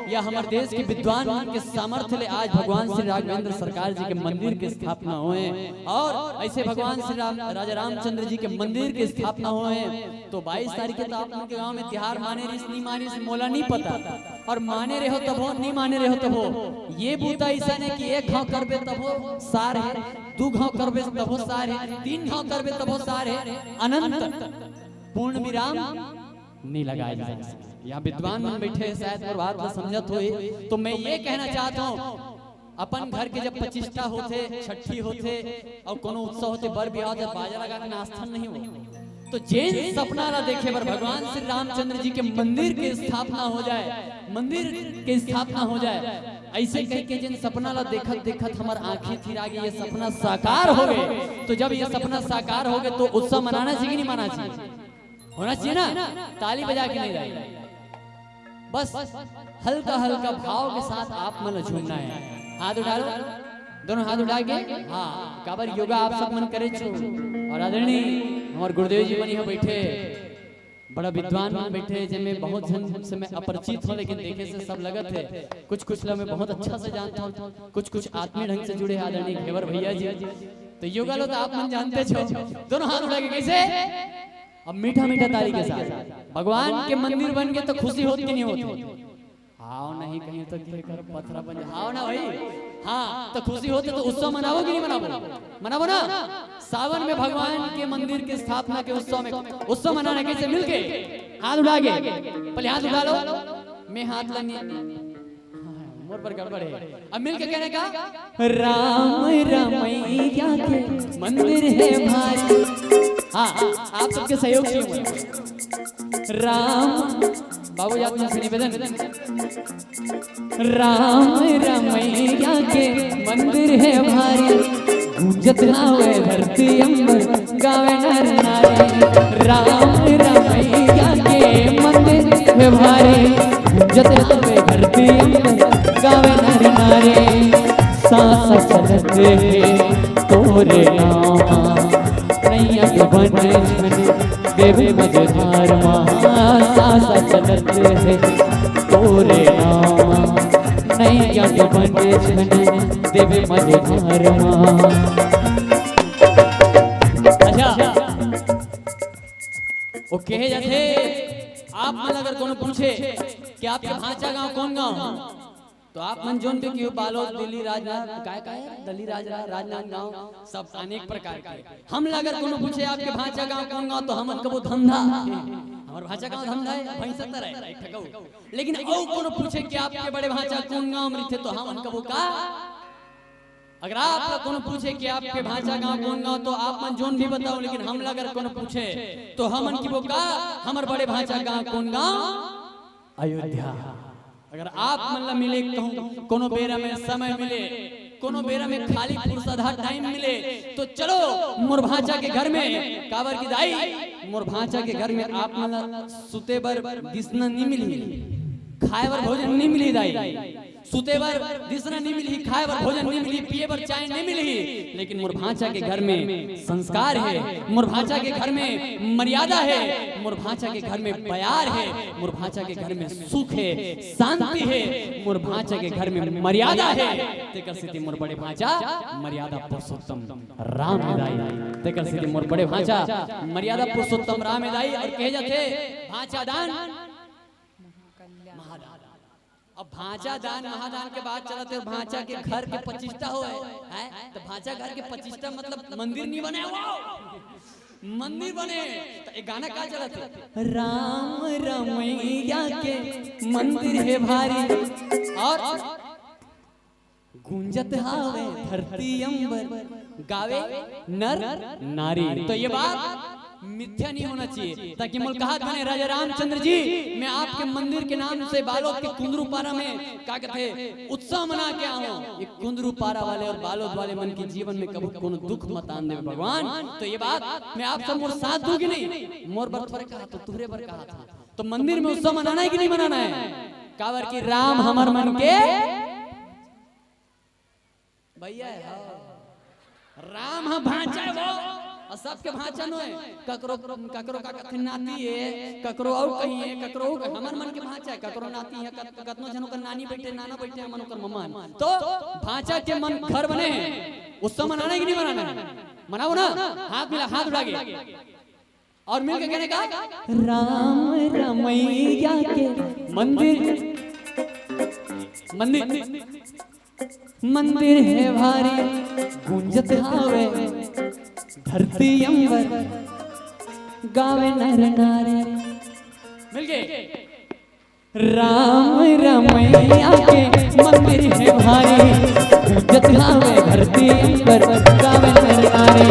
या हमर देश के विद्वान मन के सामर्थ्य ले आज भगवान श्री राघवेंद्र सरकार जी के मंदिर के स्थापना होए और ऐसे भगवान श्री राम, राजा रामचंद्र जी के मंदिर के स्थापना होए, तो बाईस तारीख के तो आप मन के गांव में तिहार माने रिस, नहीं माने रिस, मोला नहीं पता। और माने रहो तभो, नहीं माने रहो तभो, ये बूता ऐसा नहीं कि एक घाव करबे तभो सार है, दू घाव करबे तभो सार है, तीन घाव करबे तभो सार है, अनंत पूर्ण विराम नहीं लगाए जाए। यहाँ विद्वान मन बैठे हैं, शायद मोर बात ला समझत होही, तो मैं ये कहना चाहता हूँ, अपन घर के जब पचिष्ठा होथे, छठी होथे, और कोनो उत्सव होथे, बर बिहाव होथे, बाजा लगा के नाचथन नहीं हो। तो जेन सपना ला देखे बर भगवान श्री रामचंद्र जी के मंदिर के स्थापना हो जाए, मंदिर के स्थापना हो जाए, ऐसे कह के जेन सपना ला देखत देखत हमर आंखी थिरा गे, ये सपना साकार हो गए। तो जब ये सपना साकार हो गए तो उत्सव मनाना चाहिए कि नहीं मनाना चाहिए? होना चाहिए ना, ताली बजा के नहीं रहे, बस हल्का हल्का भाव के साथ आप मन ला झूमना है। हाथ उठा लो, दोनों हाथ उठा के। हाँ, काबर योगा आप सब मन करे छो। और आदरणीय हमारे गुरुदेव जी मन यहाँ बैठे, बड़ा विद्वान मन बैठे, जिनमें बहुत जन से मैं अपरिचित हूँ, लेकिन देखे से सब लगत है, कुछ कुछ ला मैं बहुत अच्छा से जानता हूँ, कुछ कुछ आत्मीय ढंग से जुड़े हैं आदरणीय घेवर भैया जी। तो योगा लो तो आप मन जानते छो, दोनों हाथ उठा के कैसे अब मीठा मीठा ताली के साथ भगवान के मंदिर बन के तो खुशी होत कि नहीं होत? हाव नहीं कहीं तो के कर पथरा बन जा। हाव ना भाई? हाँ, तो खुशी होत तो उत्सव मनाबो कि नहीं मनाबो? मनाबो ना? सावन में भगवान के मंदिर के स्थापना के उत्सव में, उत्सव मनाना कैसे? मिलके हाथ उठा के, पहले हाथ उठा लो। मैं हाथ ला नहीं, हाँ, मोर बर गड़बड़ है। अब मिलके कहने का, राम रमैया के मंदिर है भारी। हाँ, आप सबके सहयोग से हुआ। राम, बाबू जी, आप मन से निवेदन। राम रमैया के मंदिर है भारी, गूंजत हावे धरती अंबर, गावे नर नारी। राम रमैया के मंदिर है भारी, गूंजत हावे धरती अंबर, गावे नर नारी। सांस चलत हे तोरे नामा, नैया डुबन झन देवे मझधार मा। सांस चलत हे तोरे नामा, नैया डुबन झन देवे मझधार मा। अच्छा, वो कहे जाथे, आप मन अगर कोनो पूछे कि आपके भांचा गांव कौन गांव, तो आप मन जोन भी कियो, बालोद, दिल्ली, राजनांद, काय काय, दिल्ली, राजनांद, राजनांद गांव, सब अनेक प्रकार के। हम ला अगर कोनो पूछे आपके भांचा गांव कौन गांव, तो हमन कबो धंधा, हमर भांचा गांव धंधा है, भैंसा तरह है, एक ठकऊ। लेकिन अउ कोनो पूछे कि आपके बड़े भांचा कौन गांव में रहिथे, तो हमन कबो का, अगर आप ला कोनो पूछे कि आपके भांचा गांव कौन गांव, तो आप मन जोन भी बताओ, लेकिन हम ला अगर कोनो पूछे, तो हमन किबो का, हमर बड़े भांचा गांव कौन गांव? अयोध्या। अगर आप मन ला मिले कहूं, कोनो बेरा में समय मिले, कोनो बेरा में खाली फुर्सत हा टाइम मिले, तो चलो मोर भांचा के घर में। काबर की दाई, मोर भांचा के घर में आप मन ला सुते बर बिसना नी मिलही, खाए बर भोजन नी मिलही दाई, सुते बर बिसना नी मिलही, खाए बर भोजन नी मिलही, पिए बर चाय नी मिलही, लेकिन मोर भांचा के घर में संस्कार है, मोर भांचा के घर में मर्यादा है, मोर भांचा के घर में प्यार है, मोर भांचा के घर में सुख है, शांति है, मोर भांचा के घर में मर्यादा है। तेकर सेती मोर बड़े भांचा मर्यादा पुरुषोत्तम राम हे दाई। तेकर सेती मोर बड़े भांचा मर्यादा पुरुषोत्तम राम हे दाई। और कहे जाथे, भांचा दान महादान। अब भांचा दान महादान के बात चलत हे, भांचा के घर के पचिस्टा होय, हैं? तो भांचा घर के पचिस्टा मतलब मंदिर नहीं बने, वो मंदिर बने। तो एक गाना का चलत हे, राम रमैया के मंदिर हे भारी, और गूंजत हावे धरती अंबर, गावे नर नारी। तो ये बात मिथ्या नहीं होना चाहिए, ताकि मोला कहत बने, राजा रामचंद्र जी, मैं आपके मंदिर के नाम से बालोद के कुंदरूपारा में का कहते उत्सव मना के आऊं। ये कुंदरूपारा वाले और बालोद वाले मन के जीवन में कभी कोनो दुख मत आन देवे भगवान। तो ये बात मैं आप सब मोर साथ दूंगी नहीं, मोर बर थोड़े कहा, तो तुहरे बर कहा था। तो मंदिर में उत्सव मनाना है कि नहीं मनाना है? काबर कि राम हमर मन के भैया हे, हाँ। राम ह भांचा हे वो, और सबके भांचा नो हे। ककरो, ककरो का कथे नाती हे, ककरो अउ कहीं हे, ककरो अउ कहीं। हमर मन के भांचा हे, ककरो नाती हे, कत-, कतनो झन ओकर नानी बइठे, नाना बइठे, हमन ओकर मम्मा हन। तो भांचा के मन घर बने हे, उत्सव मनाना हे कि नहीं मनाना हे? मनाओ ना, हाथ मिला, हाथ उठा के। और मिलके कहने का, राम रमैया के मंदिर, मंदिर, मंदिर हे भारी, गूंजत हावे धरती अंबर, गावे नर नारी। मिलके। राम रमैया के मंदिर हे भारी, गूंजत हावे धरती अंबर, गावे नर नारी।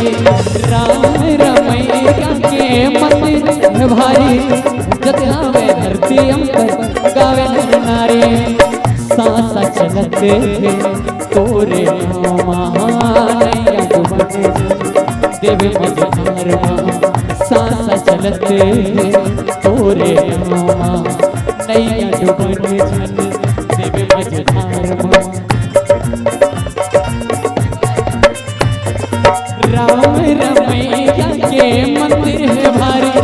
राम रमैया के मंदिर हे भारी, गूंजत हावे धरती अंबर, गावे नर नारी। सांसा चलत हे तोरे नाम, नैया डुबन देवे मझधार मा। सांसा चलत हे तोरे नाम, नैया डुबन झन देवे मझधार मा। राम रमैया के मंदिर हे भारी,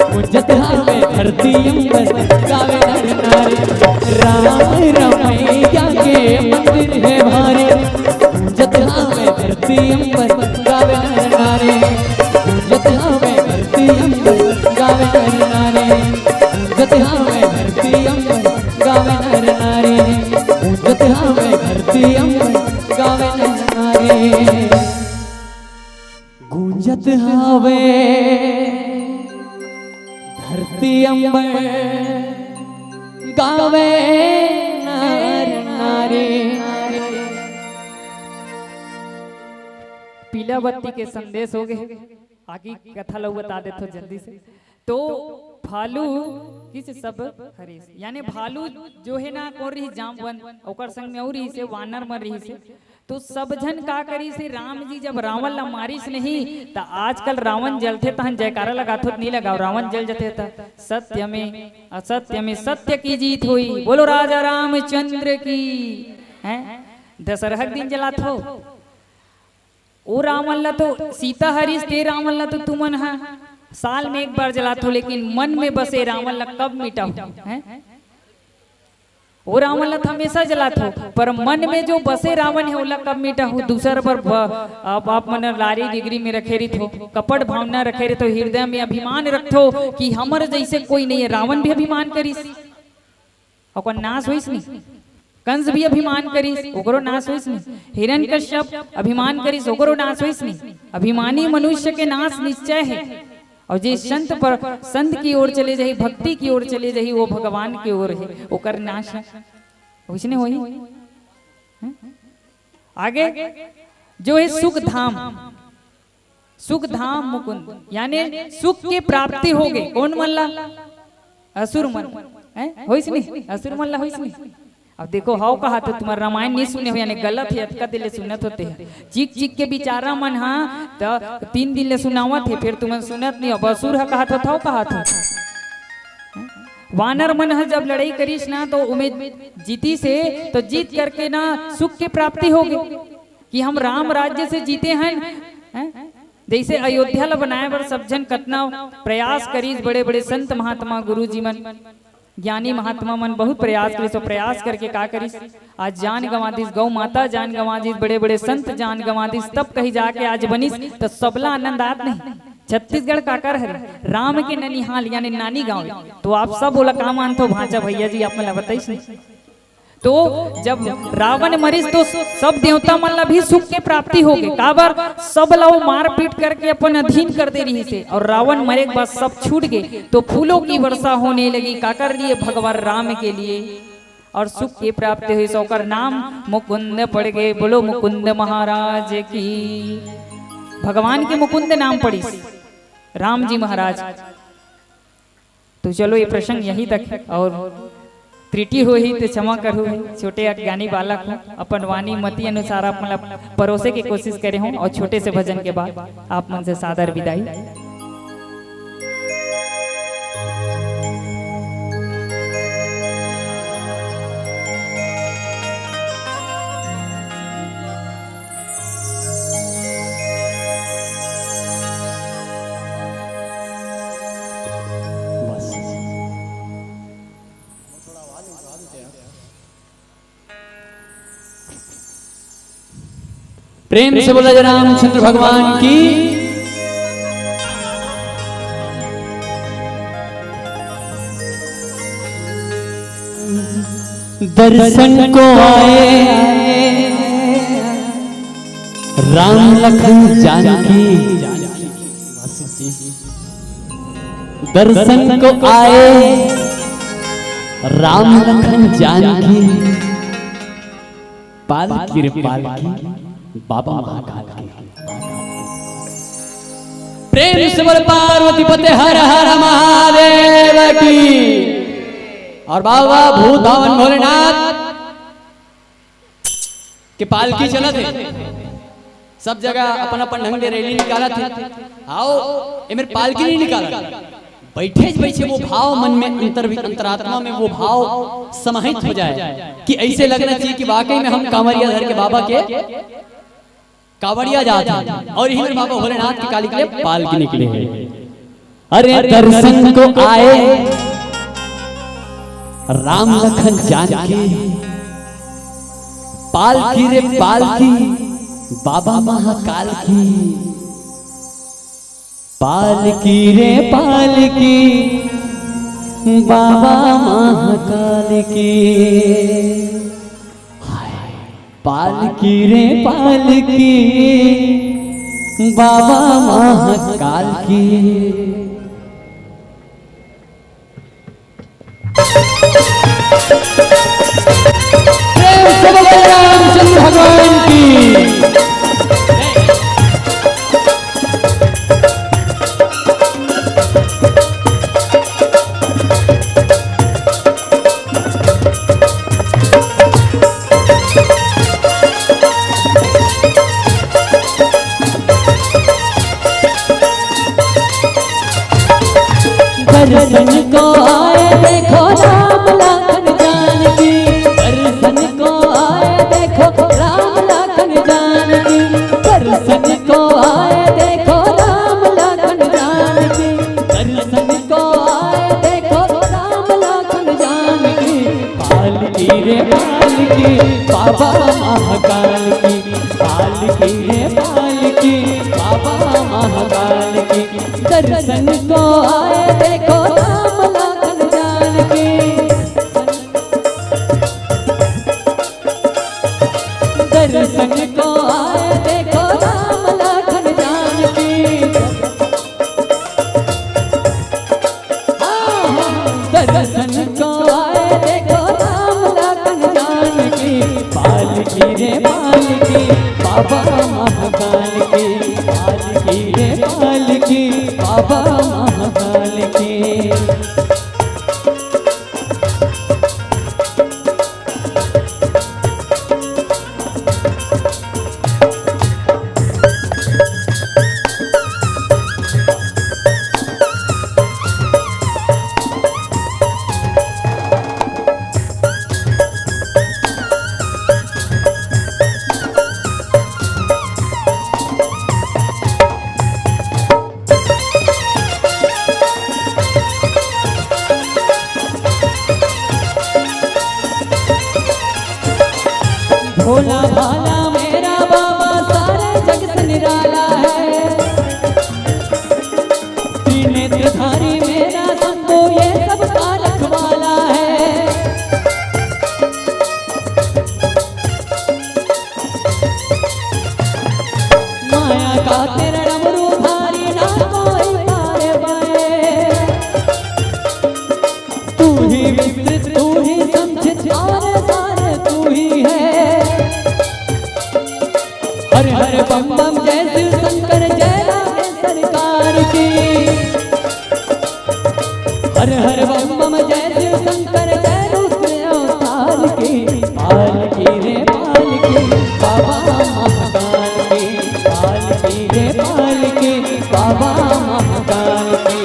गूंजत हावे धरती अंबर, गावे नर नारी। राम रमैया के मंदिर हे भारी, गूंजत हावे धरती अंबर, गावे नर नारी। गूंजत हावे धरती अंबर, गावे नर नारी। गूंजत हावे धरती अंबर, गावे नर नारी। गूंजत हावे धरती अंबर, गावे नर नारी। गूंजत हावे धरती अंबर, गावे नर नारी। पीला बत्ती के संदेश हो गए। आगे कथा ला बता देथो जल्दी से। तो भालू किस सब हरीस, यानी भालू जो है ना, कौन रही जामवन, ओकर संग में और रही से वानर मन रही से। तो सब झन का करी से, राम जी जब रावण ला मारिस नहीं, त आजकल रावण जलथे तहन जयकारा लगाथो त नहीं लगाओ, रावण जल जथे त सत्य में असत्य में सत्य की जीत होई। बोलो राजा रामचंद्र की। हैं, दशहरा के दिन जलाथो। ओ रावण ला तो सीता हरिस, ते रावण ला तो तुमन हा साल में एक बार जलाथो, लेकिन मन में बसे रावण ला कब मिटाहू? हैं? वो रावण ला त हमेशा जलाथो, पर मन में जो बसे रावण हे, ओला कब मिटाहू? दूसर बर ब-, आप, आप मन लारी डिगरी में रखे रहिथो, कपट भावना रखे रहिथो, हृदय में अभिमान रखथो कि हमर जइसे कोई नहीं है। रावण भी अभिमान करिस, ओकर नाश होइस नहीं। कंस भी अभिमान करिस, ओकरो नाश होइस नहीं। हिरण्यकश्यप अभिमान करिस, ओकरो नाश होइस नहीं। अभिमानी मनुष्य के नाश निश्चय है। और जे संत पर, संत की ओर चले जाही, भक्ति की ओर चले जाही, वो भगवान की ओर है, ओकर नाश है। वइसने होही। हैं? आगे जो है सुख धाम, सुख धाम मुकुंद, यानी सुख के प्राप्ति होगे। कोन मन ला? असुर मन। हैं? होइस नहीं? असुर मन ला होइस नहीं? अब देखो, हव कहाथो, तुम्हर रामायण नहीं सुने हो, यानी गलत है, अतका दिन ले सुनत होते हैं। चीख चीख के बिचारा मन हा, त तीन दिन ले सुनावत हे, फिर तुमन सुनत नहीं हो। अब असुर ह कहाथो, हव कहाथो। वानर मन ह जब लड़ाई करिस ना, तो उमे जीतिस हे, तो जीत करके ना सुख के प्राप्ति होगे कि हम राम राज्य से जीते हन, हैं? जइसे अयोध्या ला बनाए बर सब झन कतना प्रयास करिस, बड़े-बड़े संत महात्मा गुरु जी मन, ज्ञानी महात्मा मन बहुत प्रयास करिस, तो प्रयास करके का करिस? आज जान गंवा दिस, गौ माता जान गंवा दिस, बड़े-बड़े संत जान गंवा दिस, तब कहीं जाके आज बनिस, त सबला आनंद आत नहीं। छत्तीसगढ़ काकर हरे? राम के ननिहाल, यानी नानी गांव। तो आप सब ओला का मानथो भांचा भैया जी, आप मन ला बताइस नहीं? तो जब रावण मरिस, तो सब देवता मन ला भी सुख के प्राप्ति होगे। काबर? सब ला वो मारपीट करके अपन अधीन कर दे रहिस हे, और रावण मरे के बाद सब छूट गे, तो फूलों की वर्षा होने लगी। काकर लिए? भगवान राम के लिए। और सुख की प्राप्ति होइस, ओकर नाम मुकुंद पड़ गे। बोलो मुकुंद महाराज की। भगवान के मुकुंद नाम पड़िस, राम जी महाराज। तो चलो, ये प्रसंग यहीं तक है, और त्रुटि होही तो क्षमा करहू, छोटे अज्ञानी बालक हूँ, अपन वाणी मति अनुसार आप मन ला परोसे के कोशिश करे हूँ, और छोटे से भजन के बाद आप मन से सादर विदाई। प्रेम से बोला जय रामचंद्र भगवान की। दर्शन को आए राम लखन जानकी, दर्शन को आए राम लखन जानकी, पालकी रे पालकी बाबा महाकाल की। प्रेम से बोल पार्वती पते हर हर महादेव की। और बाबा भूत भावन भोलेनाथ के पालकी चलत हे, सब जगह अपन अपन ढंग ले रैली निकालत हे। आओ, ए मेर पालकी नहीं निकालत, बैठे ज बैठे वो भाव मन में अंतर, अंतरात्मा में वो भाव समाहित हो जाए कि ऐसे लगना चाहिए कि वाकई में हम कांवरिया धर के बाबा के कांवरिया जात हे और इही मेर बाबा भोलेनाथ के काली के लिए पालकी निकले हे। अरे दर्शन को आए राम लखन जानकी, पालकी रे पालकी बाबा महाकाल की, पालकी रे पालकी बाबा महाकाल की। पालकी रे पालकी बाबा महाकाल की। प्रेम से बोलो रामचंद्र भगवान की। दर्शन को आए देखो राम लखन जानकी, दर्शन को आए देखो राम लखन जानकी, दर्शन को आए देखो राम लखन जानकी, दर्शन को आए देखो राम लखन जानकी। पालकी हे पालकी बाबा महाकाल की, दर्शन को आए देखो राम लखन जानकी। दर्शन को आए देखो राम लखन जानकी। दर्शन को आए देखो राम लखन जानकी, पालकी रे पालकी बाबा महाकाल की, पालकी रे पालकी बाबा महाकाल की। भोला भाला मेरा बाबा सारे जग से निराला है। त्रिनेत्रधारी मेरा शंभू ये सबका रखवाला है। माया का तेरा डमरू भारी ना कोई पारे पाए। तू ही विस्तृत, तू ही संचित, सारे सारे तू ही है। हर हर बम बम जय शिव शंकर, जय राम सरकार की। हर हर बम बम जय शिव शंकर, जय रुद्र अवतार की। पालकी रे पालकी बाबा महाकाल की, पालकी रे पालकी बाबा महाकाल की।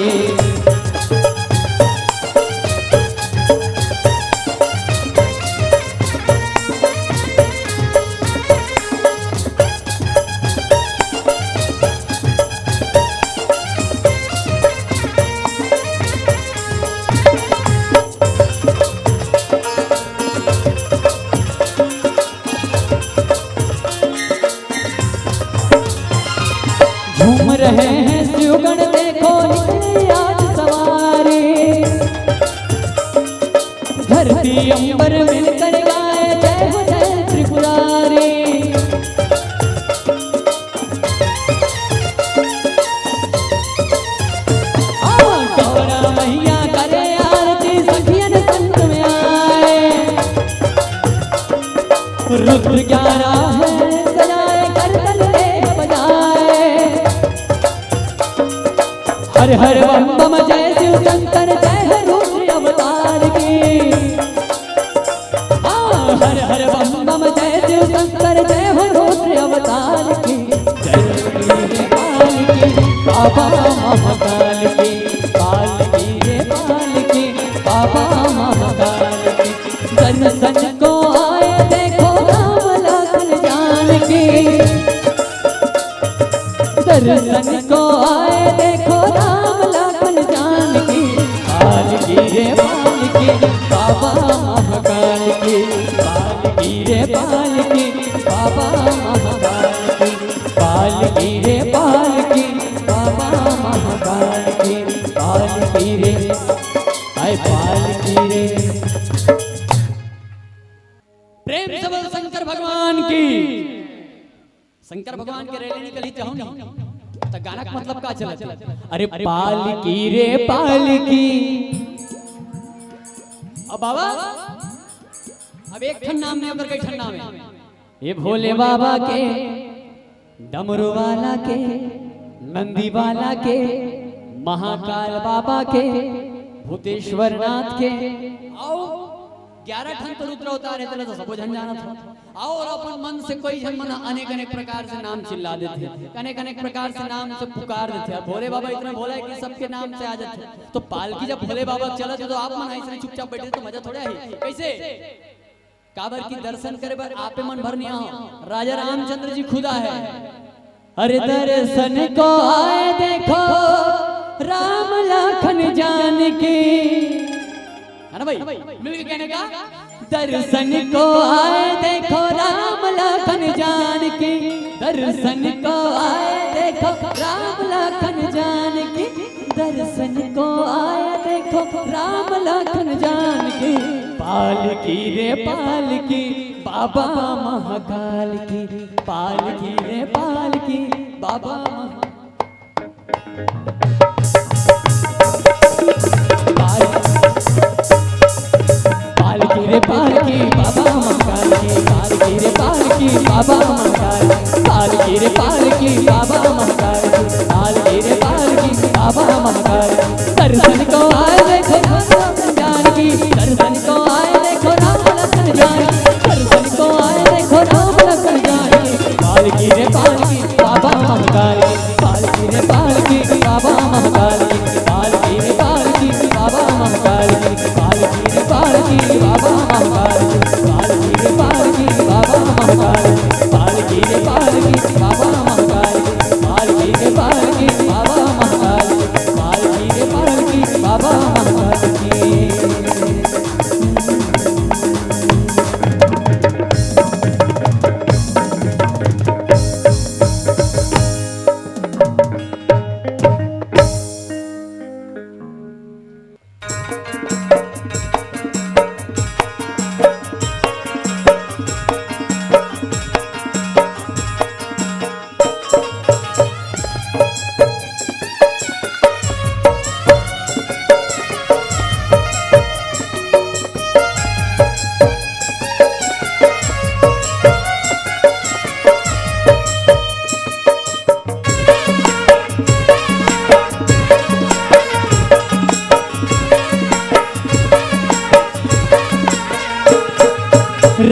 झूम रहे हैं शिवगण, देखो निकली आज सवारी। धरती अंबर मिलकर गाए जय हो जय त्रिपुरारी। हाँ, गौरा मैया करे आरती, सखियन संग में आए। रुद्र ग्यारह है सजाए, करतल देख बजाए। हर हर बम बम जय शिव शंकर, जय है रुद्र अवतार की। हाँ, हर हर बम बम जय शिव शंकर, जय हो रुद्र अवतार की। जय वीर पालकी बाबा महाकाल की, पालकी रे पालकी बाबा महाकाल की। दर्शन को आए देखो राम लखन जानकी। दर्शन को आए देखो राम लखन जानकी। पालकी रे पालकी बाबा महाकाल की, पालकी रे पालकी बाबा महाकाल की, पालकी रे पालकी बाबा महाकाल की, पालकी रे, हाय पालकी रे। प्रेम से बोल शंकर भगवान की। शंकर भगवान के रैली निकली जाओ नहीं, तो गाना का मतलब का चलत? अरे पालकी रे पालकी। अब बाबा, अब एक ठन नाम नहीं, ओकर कई ठन नाम है। ये भोले बाबा के, डमरू वाला के, नंदी वाला के, महाकाल बाबा के, भूतेश्वर नाथ के, अउ ग्यारह ठन तो रुद्र अवतार है, तेला तो सबो झन जानत हो। अउ अपन मन से कोई झन मन अनेक अनेक प्रकार से नाम चिल्ला देथे, अनेक अनेक प्रकार से नाम से पुकार देथे। अब भोले बाबा इतना भोला है कि सबके नाम से आ जाथे। तो पालकी जब भोले बाबा चलत हे तो आप मन ऐसे चुपचाप बैठे तो मजा थोड़े आही। कैसे? काबर की दर्शन करे बर आपे मन भर नहीं आओ, राजा रामचंद्र जी खुद आहे। अरे दर्शन को आए देखो राम लखन जानकी, है ना भाई? मिल के कहने का, दर्शन को आए देखो राम लखन जानकी, दर्शन को आए देखो राम लखन जानकी, दर्शन को आए देखो राम लखन जानकी। पालकी रे पालकी बाबा महाकाल की, पालकी रे पालकी बाबा महा- पालकी रे पालकी बाबा महाकाल की, पालकी रे पालकी बाबा महाकाल की, पालकी रे पालकी बाबा महाकाल की, पालकी रे पालकी बाबा महाकाल की। दर्शन को आए देखो राम लखन जानकी, दर्शन को आए देखो राम लखन जानकी, दर्शन को आए देखो राम लखन जानकी। पालकी रे पालकी बाबा महाकाल की, पालकी रे पालकी बाबा महाकाल की, पालकी रे पालकी बाबा महाकाल की, पालकी रे पालकी बाबा महाकाल की, पालकी रे पालकी बाबा महाकाल की, पालकी रे पालकी बाबा महाकाल की, पालकी रे पालकी बाबा महाकाल की, पालकी रे पालकी बाबा महाकाल की।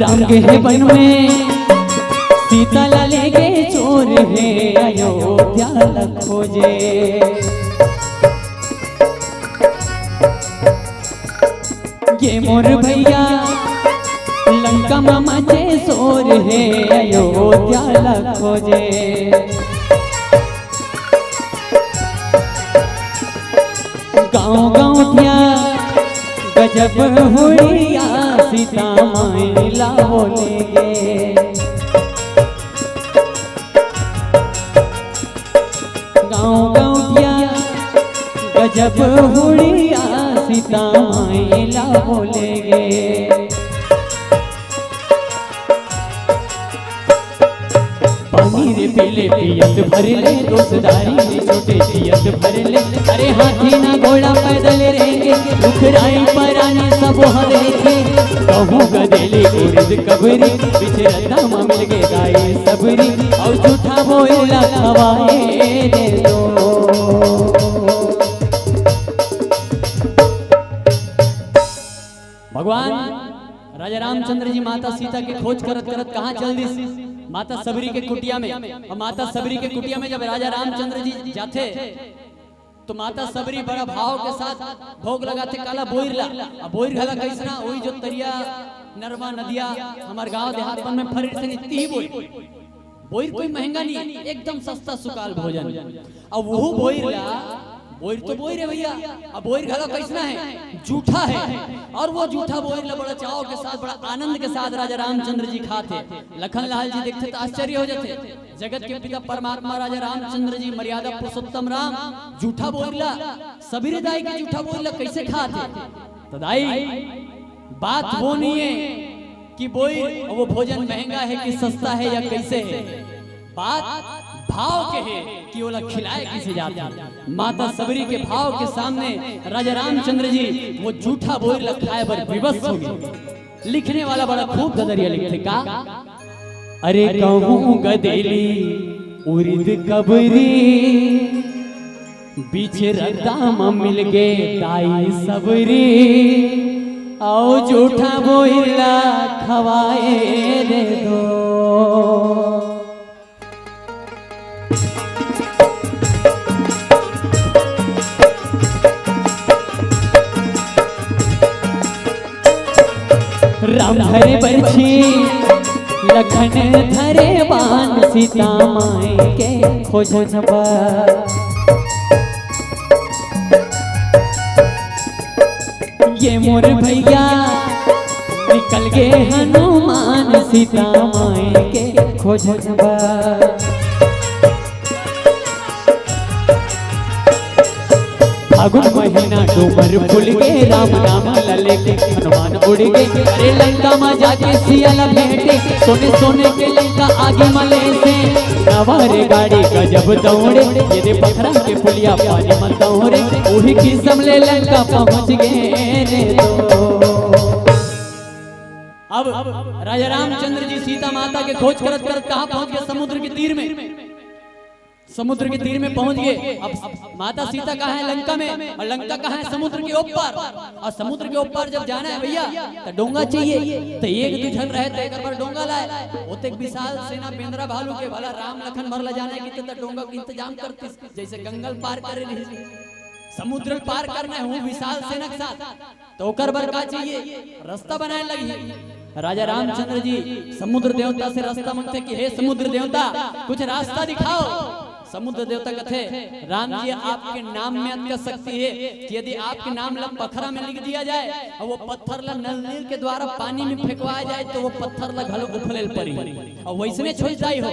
राम गे हे वन में, सीता ला लेगे चोर हे, अयोध्या ला खोजे। ये मोर भैया, लंका मा मचे शोर हे, अयोध्या ला खोजे। गाँव गाँव धिया गजब हुड़िया, सीता माई ला बोलेगे। गाँव गाँव धिया गजब हुड़िया, सीता माई ला बोलेगे। पानी रे पीले पियत भर ले, दोसदारी रे छोटे पियत भर ले। अरे हाथी ना घोड़ा पैदल रेंगे, रुख राई परानी सब हवे थे। कहूँ गदेली उरिद कबरी, बिछरता मा मिलगे दाई सबरी, अउ झूठा बोला खवाए दे दो। भगवान राजा रामचंद्र जी माता सीता के खोज करत करत कहाँ चल दिस? माता सबरी के कुटिया में। अउ माता सबरी के कुटिया में जब राजा रामचंद्र जी जाथे, तो माता सबरी बड़ा भाव के साथ भोग लगाथे काला बोइर ला। अब बोइर घला कइसना, वही जो तरिया नरवा नदिया हमर गांव देहात मन में फरे से नित्ती ही बोइर। बोइर कोई महंगा नहीं, एकदम सस्ता सुकाल भोजन। अब वो बोइर ला, बोइर तो बोइर है भैया, अब बोइर घला कइसना है, जूठा है। और वो जूठा बोइर ला बड़ा चाव के साथ, बड़ा आनंद के साथ राजा रामचंद्र जी खाथे। लखन लाल जी देखथे तो आश्चर्य हो जाथे। जगत के पिता परमात्मा राजा रामचंद्र जी, मर्यादा पुरुषोत्तम राम, जूठा बोइर ला, सबरी दाई के जूठा बोइर ला कइसे खाथे? तो दाई, बात वो नहीं है कि बोइर वो भोजन महंगा है कि सस्ता है या कइसे है। बात भाव के है कि ओला खिलाए कइसे जाथे। माता सबरी के भाव के सामने राजा रामचंद्र जी वो जूठा बोइर ला खाए बर विवश हो गे। लिखने वाला बड़ा खूब ददरिया लिखथे का, अरे कहूँ गदेली उरिद कबरी, बीच रद्दा म मिलगे दाई सबरी, अउ जूठा बोइर ला खवाए दे दो। राम धरे बरछी, लखन धरे बाण, सीता माई के खोजन बर। ये मोर भैया, कल गे हनुमान सीता माई के खोजन बर। फागुन महीना डूमर फूल गे, राम नाम ल लेके हनुमान उड़ गे। अरे लंका म जाके सिया ल भेंटे, सोने सोने के लंका आगी म लेसे। नवा रे गाड़ी गजब दौड़े, ये दे पथरा के पुलिया पानी म दौड़े। उही किसम ले लंका पहुंच गे रे दो। अब राजा रामचंद्र जी सीता माता के खोज करत करत कहाँ पहुंच गए? समुद्र के तीर में। समुद्र के तीर में पहुंच गए। अब माता सीता कहाँ है? लंका में। और लंका कहाँ है? समुद्र के ऊपर। और समुद्र के ऊपर जब जाना है भैया, तो डोंगा चाहिए। तो एक दू झन रहे तो एक बार डोंगा लाए। ओतेक विशाल सेना बेंदरा भालू के, भला राम लखन भर ला जाना है कि तो डोंगा के इंतजाम करतीस, जैसे गंगल पार करे रही। समुद्र पार करना है वो विशाल सेना के साथ, तो ओकर बर का चाहिए? रास्ता बनाए लगही। राजा रामचंद्र जी समुद्र देवता से रास्ता मांगते कि हे समुद्र देवता, कुछ रास्ता दिखाओ। समुद्र देवता कहते, राम जी, आपके नाम में अतका शक्ति है कि यदि आपके नाम ला पथरा में लिख दिया जाए और वो पत्थर ला नल नील के द्वारा पानी में फेंकवाया जाए, तो वो पत्थर ला घलो उफले ल परी। और वैसने छोड़ जाई हो,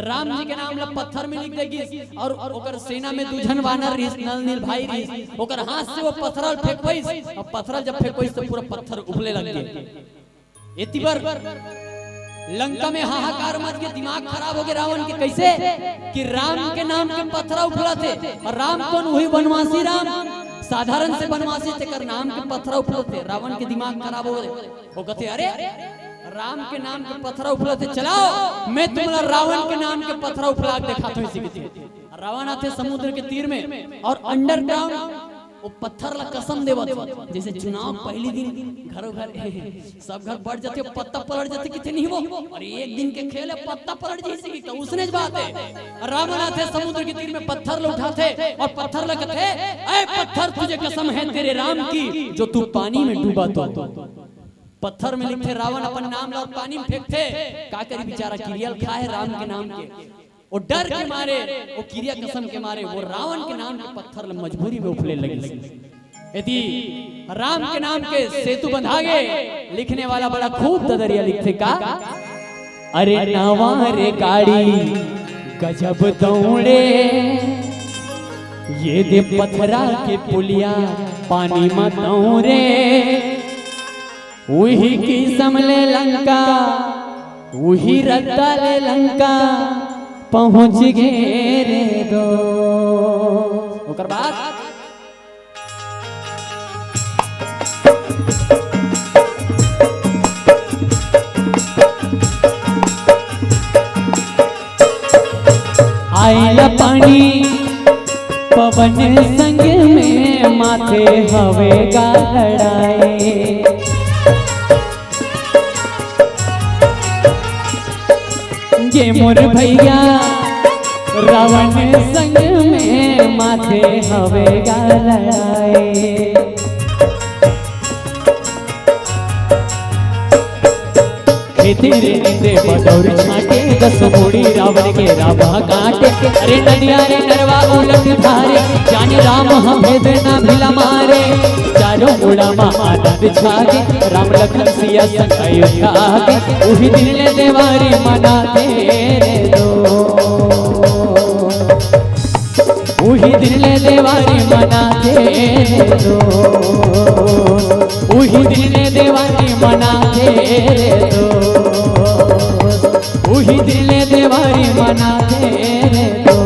राम जी के नाम ला पत्थर में लिख देगी। और ओकर सेना में दू झन वानर रहिस, नल नील भाई रहिस, ओकर हाथ से वो पथरा ल फेंकवाइस, और पथरा ल जब फेंकवाइस तो पूरा पत्थर उफले लग गए। एती बर लंका में हाहाकार मच के दिमाग खराब हो गए रावण के। कैसे? कि राम के नाम के पथरा उफलथे। और राम कौन? वही वनवासी राम, साधारण से वनवासी, तेकर नाम के पथरा उफलथे। रावण के दिमाग खराब हो गए। वो कहते, अरे, राम के नाम के पथरा उफलथे, चलाओ, मैं तुमला रावण के नाम के पथरा उफला के दिखात हूँ, इसी के। रावण आथे समुद्र के तीर में और अंडरग्राउंड वो पत्थर ला कसम देवत, जैसे चुनाव पहली दिन घरों घर सब घर बढ़ जाते, पत्ता पलट जाते, किथे नहीं वो, और एक दिन के खेल है, पत्ता पलट जाए, तो उसने बात है। रावण आथे समुद्र के तीर में पत्थर ला उठाथे और पत्थर ला कहथे, ऐ पत्थर, तुझे कसम है तेरे राम की, जो तू पानी में डूबा तो। पत्थर में लिखथे रावण अपन नाम ला और पानी में फेंकथे। का करी बेचारा, किरिया ल खाए राम के नाम के। वो डर के मारे, वो किरिया कसम के मारे, वो रावण के नाम के पत्थर ल मजबूरी में उफले लगिस। यदि राम के नाम के सेतु बंधा गे, लिखने वाला बड़ा खूब ददरिया लिखथे का, अरे नवा रे गाड़ी गजब दौड़े, ये दे पथरा के पुलिया पानी म दौड़े। उही किसम ले लंका, उही रद्दा ले लंका पहुंच गे रे दो। ओकर बाद आइला पानी पवन संग में माथे हवे गा लड़ाए। ये मोर भैया रावण संग में माथे हवे गा लड़ाए। खेती रे निंदे बदौर छाटे, दस मुड़ी रावण के रावा काटे। अरे नदिया रे नरवा उलट धारे, जाने राम हम भेद ना भिला मारे। चारों मुड़ा मा आनंद छागे, राम लखन सिया संग अयोध्या आगे। उही दिन ले देवारी मनाथे रे दो। उही दिन ले देवारी मनाथे रे दो। उही दिन ले देवारी मनाथे रे दो। उही दिन ले देवारी मनाथे रे दो।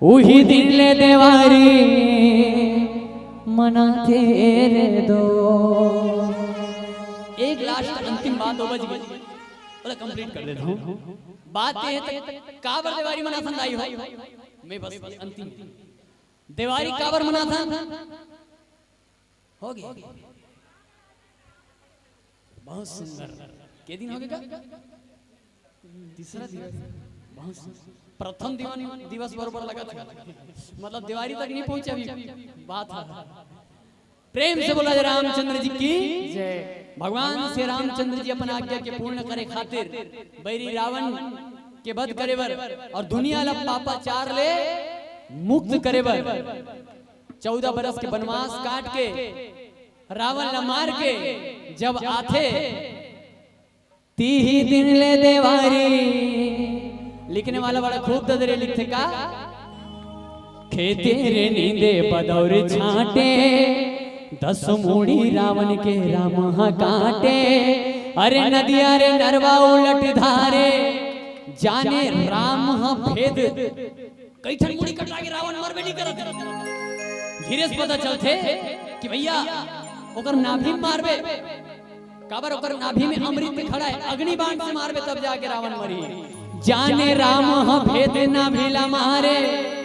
उही दिन ले देवारी मनाथे रे दो। एक लास्ट अंतिम बात हो बच गई, ओला कंप्लीट कर देता हूँ। बात ये है, काबर देवारी मनाथन दाई हो? मैं बस अंतिम, देवारी काबर मनाथन? हो गया। बहुत सुंदर। के दिन हो गया? तीसरा दिन। बहुत सुंदर। प्रथम दिवन, दिवस बरोबर लगा था, मतलब देवारी तक नहीं पहुंचे अभी। बात है। प्रेम से बोला जाए रामचंद्र जी की जय। भगवान श्री रामचंद्र जी अपन आज्ञा के पूर्ण करे खातिर बैरी रावण के वध करे बर और दुनिया ला पापाचार ले मुक्त करे बर चौदह बरस के बनवास काट के, रावण ला मार के जब आथे, तीही दिन ले देवारी। लिखने वाला बड़ा खूब ददरे लिखथे का, खेते रे नींदे बदौर छांटे, दस मूड़ी रावण के राम ह काटे। अरे नदिया रे नरवा उलट धारे, जाने राम ह भेद। कई ठन मूड़ी कटा के रावण मरबे नहीं करत। धीरे से पता चलथे कि भैया ओकर नाभि में मारबे, काबर ओकर नाभि में अमृत खड़ा है, अग्नि बाण से मारबे तब जाके रावण मरी। जाने राम ह भेद नाभि ला मारे।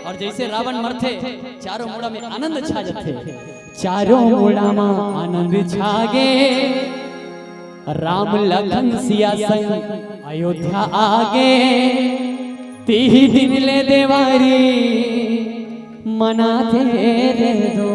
और जैसे रावण मरथे, चारों मुड़ा में आनंद छा जाथे। चारों मुड़ा में आनंद छागे, राम लखन सिया संग अयोध्या आगे। तीही दिन ले देवारी मनाथे रे दो।